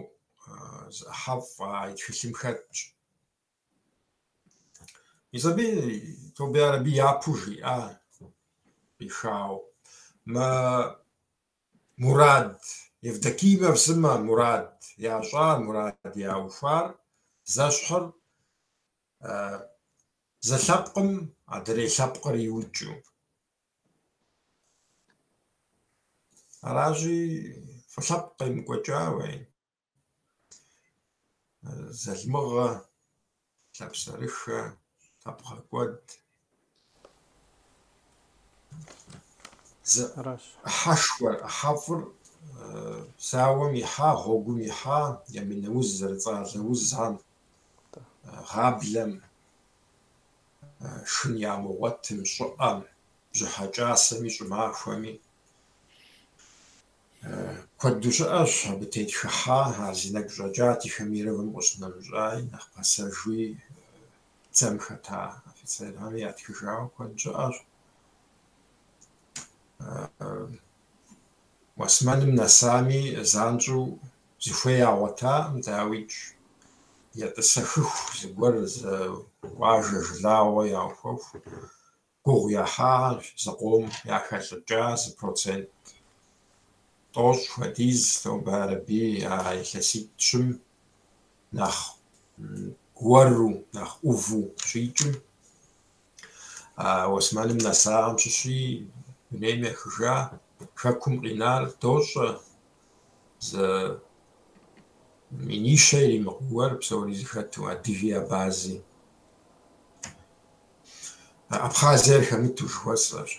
зы ӏыхьэфӏ а и тхылъым хэтщ. Мис абы тобэ ярэби япэу жиӏа къихауэ. Мы мурад Евдокимов сымэ мурад ящӏар, мурад яухуар зэщхьыр зы лъэпкъым адрей лъэпкъыр иукӏыу. Аращи, фӏы лъэпкъ къемыкӏуэкӏауэ. Залымыгъэ, лъапсэрыхэ, лъэпкъгъэкӏуэд. Зы ӏыхьэшхуэр, ӏыхьэфӏыр зауэм ихьа, гъуэгум ихьа, емынэ уз зэрыцӏалэ узхэм, гъаблэм, шхын ямыгъуэтым, щӏыӏэм, бжьыхьэ кӏасэми, щӏымахуэми. Куэду щыӏэщ абы тетхыхьа, ар зи нэгу щӏэкӏа Тихомировым къыщынэмыщӏаи, нэхъ пасэжуи дзэм хэта офицерхэми ятхыжауэ куэд щыӏэщ. Уэсмэным нэсами, занщӏэу зыхуей ягъуэтакъым, дауикӏ, етӏысэхыху зыгуэр зы къуажэ жылагъуэ яухуэху гугъу ехьащ, зыкъом яхэлӏыкӏа зы 90% хуэдиз, тобэ ярэби, а илъэситӏ-щым нэхъ уэру, нэхъ ӏуву щикӏым, а Уэсмэным нэсахэм щыщи дунейм ехыжа, хэкум къинар дощӏэ, зы Минищэ иримыкъу гуэр псори зэхэту, адыги абази. Абхъазиер хэмыту жыхуэсӏэрщ.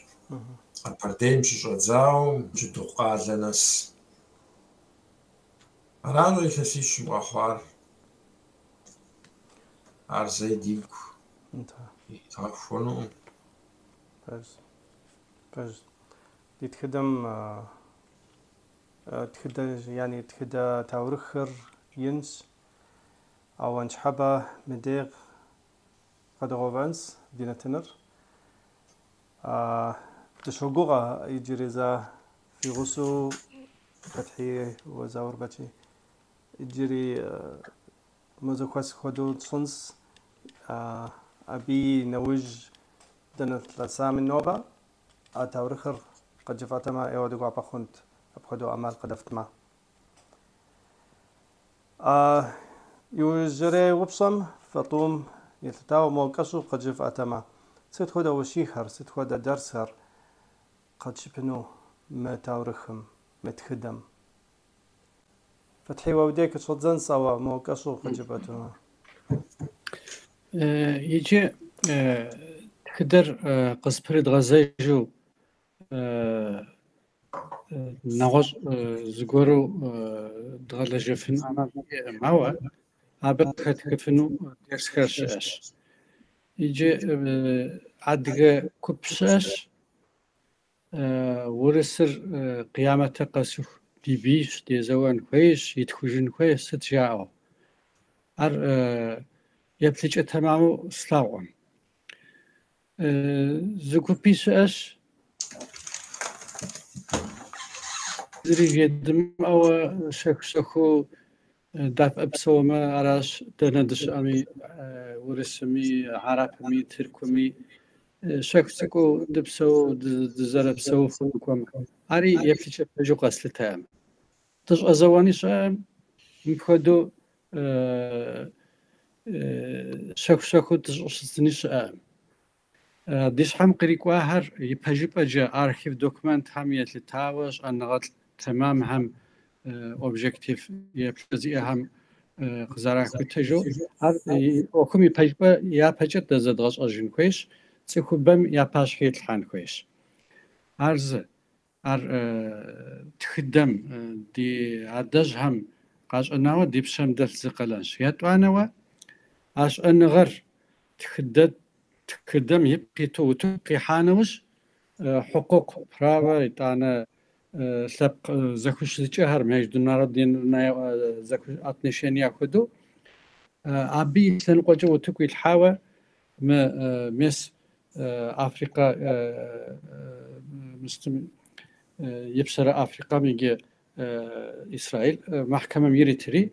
Къэбэрдейм щыщӏэдзауэ Бжьэдыгъу къалэ нэс. Аращ а илъэсищым къэхъуар. Ар зэи дигу идгъэхуэнукъым. Пэжщ. Пэжщ. Ди тхыдэм тхыдэ, яни тхыдэ таурыхыр инщ, ауэ ныщхьэбэ мыдей къэдгъэувыӏэнщ ди нэтыныр. Дыщогугъэ иджыри зэ фи гъусэу Фэтхьи уэ Заурбэчи иджыри мы зэхуэс хуэдэу тщӏынщ. Абы и нэужь дэнэ лъэсами нобэ а таурыхыр къыджыфӏэтэмэ, ӏейуэ ди гуапэ хъунт апхуэдэу ӏэмал къыдэфтмэ. Иужьрей упщӏэм фэ тӏум елъытауэ мо кӏэщӏу къыджыфӏэтэмэ, сыт хуэдэ ущийхэр, сыт хуэдэ дерсхэр къэтщыпыну мы таурыхым, мы тхыдэм? Фэтхьи, уэ уи дей къыщӏэддзэнщ, ауэ мо кӏэщӏу къыджыпӏэтэмэ. Иджы тхыдэр къызэпрыдгъэзэжу нэгъуэщӏ зыгуэру дгъэлэжьэфын ӏэмал иӏэкъым, ауэ абы къыхэтхыфыну дерсхэр щыӏэщ. Иджы адыгэ куп щыӏэщ, урысыр къиямэтыр къэсыху ди бийщ, дезэуэн хуейщ, итхужын хуейщ, сыт жаӏэу. Ар еплъыкӏэ тэмаму слъагъукъым. Зы гупи щыӏэщ, зыри жедмыӏэуэ щэху-щэхуу дафӏэпсэумэ, аращ дэнэ дыщыӏэми, урысми, хьэрыпми, тыркуми, щэху цӏыкӏуу дыпсэу, дызэрыпсэуфу дыкӏуэмэ. Ари еплъыкӏэ пэжу къэслъытэкъым. Дыщӏэзэуэни щыӏэкъым, мыпхуэдэу щэху-щэхуу дыщӏыщысыни щыӏэкъым. Ди щхьэм кърикӏуахэр ипэжыпӏэкӏэ архив документхэм елъытауэ щӏэныгъэлӏ тэмамхэм, объектив еплъыкӏэ зиӏэхэм къызэрахутэжу, ар ӏуэхум и пэжыпӏэ япэкӏэ дэ зэдгъэщӏэжын хуейщ, цӏыхубэм я пащхьэ итлъхьэн хуейщ. Ар зы. Ар тхыдэм, ди адэжьхэм къащӏэнауэ ди пщэм дэлъ зы къалэнщ. Етӏуанэуэ, а щӏэныгъэр тхыдэ, тхыдэм ипкъ иту утыку къихьа нэужь, хьукъукъ, право, итӏанэ лъэпкъ зэхущытыкӏэхэр, международные отношения хуэдэу, абы и лъэныкъуэкӏэ утыку илъхьауэ мы мес Африкэ мыстым Ипщэрэ Африкэм иджы Израиль мэхькэмэм иритри,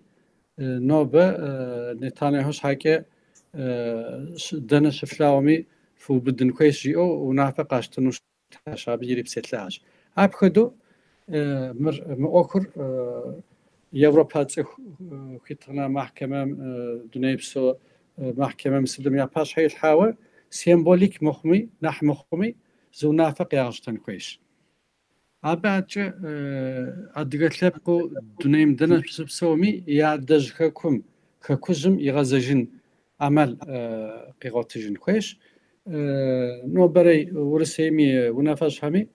нобэ Нетаньяху щхьэкӏэ дэнэ щыфлъагъуми фыубыдын хуейщ жиӏэу унафэ къащтэну щытащ, абы ирипсэлъащ. Апхуэдэу мыр мы ӏуэхур Европэ цӏыху хуитыныгъэ мэхькэмэм, дунейпсо мэхькэмэм сытым я пащхьэ илъхьауэ, символик мыхъуми, нэхъ мыхъуми, зы унафэ къягъэщтэн хуейщ. Абы адэкӏэ адыгэ лъэпкъыу дунейм дэнэ щыпсэуми, я адэжь хэкум, хэкужьым игъэзэжын ӏэмал къигъуэтыжын хуейщ. Нобэрей Урысейм и унафэщӏхэми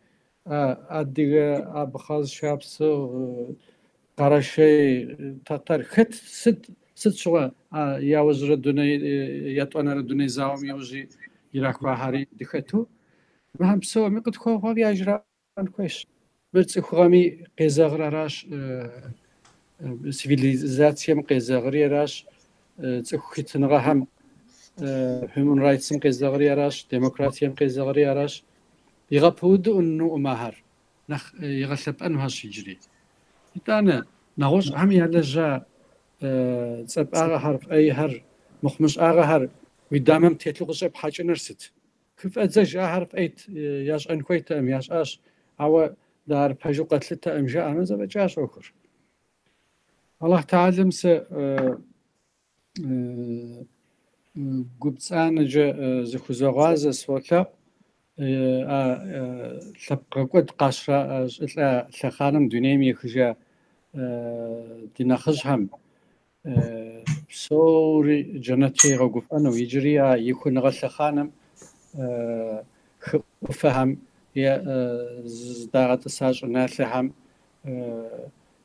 адыгэ, абхъаз, шапсыгъ, къэрэшей, тэтэр хэт сыт сыт щыгъуэ яужьрэ дуней, етӏуанэрэ дуней зауэм иужьи ирахуахэри дыхэту, мыхэм псоми къытхуэгъуэр яжраӏэн хуейщ. Мыр цӏыхугъэми къезэгъыр аращ, цивилизацием къезэгъри аращ, цӏыху хуитыныгъэхэм human rights-м къезэгъри аращ, демократием къезэгъри аращ. Игъэпудынукъым ахэр, нэхъ игъэлъэпӏэнухэщ иджыри. Итӏанэ, нэгъуэщӏхэм ялэжьа цӏапӏагъэхэр, фӏейхэр, мыхъумыщӏагъэхэр уи дамэм телъу къыщӏепхьэкӏыныр сыт? Хыфӏэдзэж ахэр фӏейт, ящӏэн хуейтэкъым, ящӏащ, ауэ дэ ар пэжу къэтлъытэкъым жаӏэмэ, зэфӏэкӏащ ӏуэхур. Аллахь Тэхьэлэм сэ гу пцӏанэкӏэ зыхузогъазэ, солъэӏу, а лъэпкъгъэкӏуэд къащращӏылӏа лъэхъанэм дунейм ехыжа ди нэхъыжьхэм, Псори джэнэткӏэ игъэгуфӏэну, иджыри а ихуныгъэ лъэхъанэм хы ӏуфэхэм е зыдагъэтӏыса щӏыналъэхэм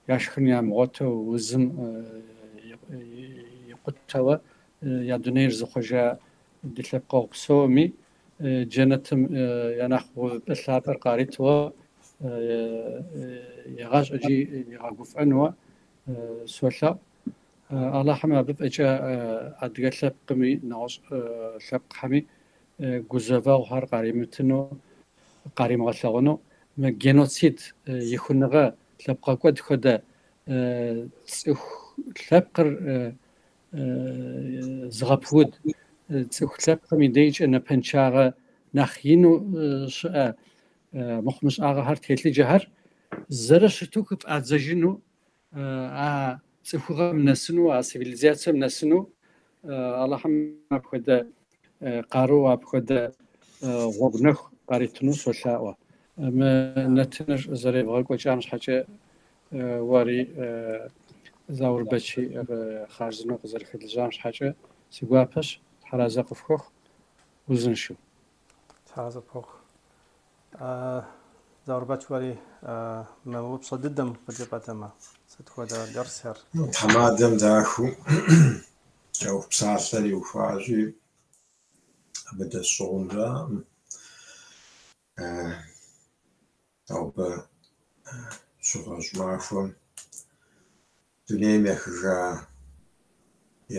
яшхын ямыгъуэту узым икъутэуэ я дунейр зыхъуэжа ди лъэпкъэгъу псоми джэнэтым я нэхъ увыпӏэ лъапӏэр къаритуэ игъащӏэкӏи игъэгуфӏэнуэ солъэӏу. Аллахьым абы фӏэкӏа адыгэ лъэпкъми нэгъуэщӏ лъэпкъхэми гузэвэгъухэр къаримытыну, къаримыгъэлъэгъуну, мы геноцид ихуныгъэ лъэпкъгъэкӏуэд хуэдэ цӏыху лъэпкъыр зыгъэпуд, цӏыху лъэпкъым и дежкӏэ напэншагъэ нэхъ ину щыӏэ мыхъумыщӏагъэхэр телъыджэхэр зэрыщыту хыфӏадзэжыну, а цӏыхугъэм нэсыну, а цивилизацэм нэсыну Аллахьым апхуэдэ къару, апхуэдэ гъуэгу нэху къаритыну солъаӏуэ. Мы нэтыныр зэребгъэкӏуэкӏам щхьэкӏэ уэри Заурбэчи хъарзынэу къызэрыхэлэжьам щхьэкӏэ си гуапэщ. Тхьэразэ къыфхуэхъу, узыншэу. Тхьэразэ къыпхуэхъу. Заурбэч, уэри мы упщӏэ дыдэм къыджепӏэтэмэ, сыт хуэдэ дерсхэр? Тхьэмадэм дахэу кӏэух псалъэр иухуащи, абы дэсщӏыгъунраӏым. Нобэ щыгъуэщӏ махуэм дунейм ехыжа ди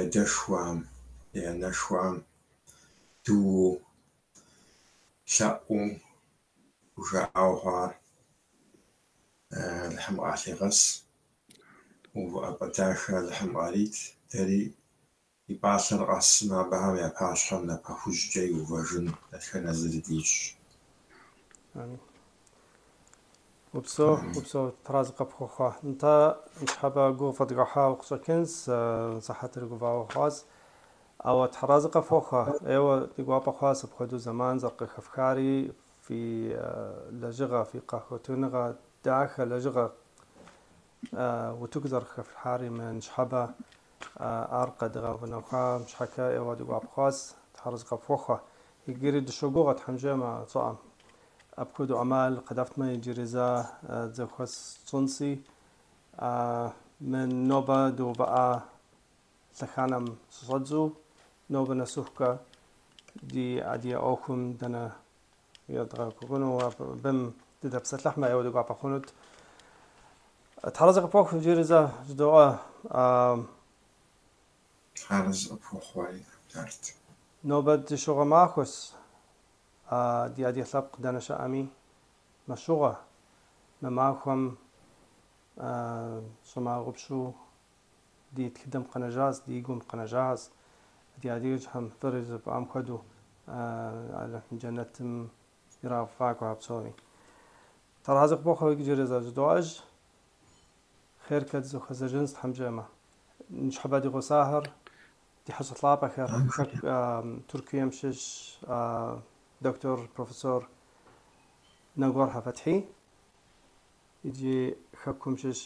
адэшхуэхэм, ди анэшхуэхэм дууэу, лъэӏуу хужаӏауэ хъуар Алыхьым къалъигъэс, увыӏэпӏэ дахэ Алыхьым къарит, дэри и пӏалъэр къэсмэ, абыхэм я пащхьэм напэ хужькӏэ иувэжын дэтхэнэ зыри дищӏ. Амин. Упсэу, упсэу, Тхьэразэ къыпхуэхъуа. Нтӏэ, ныщхьэбэ гугъу федгъэхьауэ къыщӏэкӏынщ, сыхьэтыр гувауэ хъуащ. Ауэ Тхьэразэ къыфхуэхъуа, ӏейуэ ди гуапэ хъуащ апхуэдэу зэман зэрыкъыхэфхари, фи лэжьыгъэ, фи къэхутэныгъэ дахэ лэжьыгъэ утыку зэрыхэфлъхьари мы ныщхьэбэ ар къэдгъэунэхуам щхьэкӏэ ӏейуэ ди гуапэ хъуащ, Тхьэразэ къыфхуэхъуа. Иджыри дыщогугъ Тхьэм жиӏэмэ, щӏыӏэм. Апхуэдэу ӏэмал къыдэфтмэ иджыри зэ зэхуэс тщӏынси, мы нобэ дыувыӏа лъэхъэнэм щыщӏэдзу нобэ нэсыхукӏэ ди адыгэ ӏуэхум дэнэ едгъэкӏуэкӏуну абым дыдэпсэлъыхьмэ, ӏейуэ ди гуапэ хъунут. Тхьэразэ къыпхуэхъу иджыри зэ жыдоӏэ. Тхьэразэ къыпхуэхъу уэри, Нарт. Нобэ ди щыгъуэ махуэщ, ди адыгэ лъэпкъ дэнэ щыӏэми мэщыгъуэ. Мы махуэм щымыгъупщэу ди тхыдэм къэнэжащ, ди гум къэнэжащ. Ди адэжьхэм фэри жыфӏам хуэдэу Алыхьым джэнэтым ирагъэфӏакӏуэ псоми. Тхьэразэ къыпхуэхъу иджыри зэ жыдоӏэж. Хъеркэ дызэхуэзэжынщ Тхьэм жиӏэмэ. Ныщхьэбэ ди гъусахэр, ди хьэщӏэ лъапӏэхэр, Тыркуем щыщ доктор, профессор Нэгуэрхьэ Фэтхьи, иджы хэкум щыщ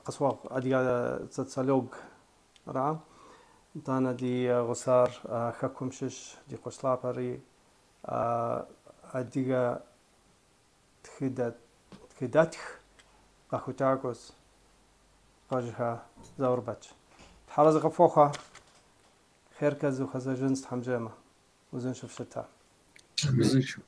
къысхуэгъу адыгэ социолог ара. Итӏанэ ди гъусар хэкум щыщ ди къуэш лъапӏэри адыгэ тхыдэтх къэхутакӏуэщ Къэжыхэ Заурбэч. Тхьэразэ къыфхуэхъуа, хъеркэ дызэхуэзэжынщ Тхьэм жиӏэмэ. Узыншэу фыщыта. Узыншэу.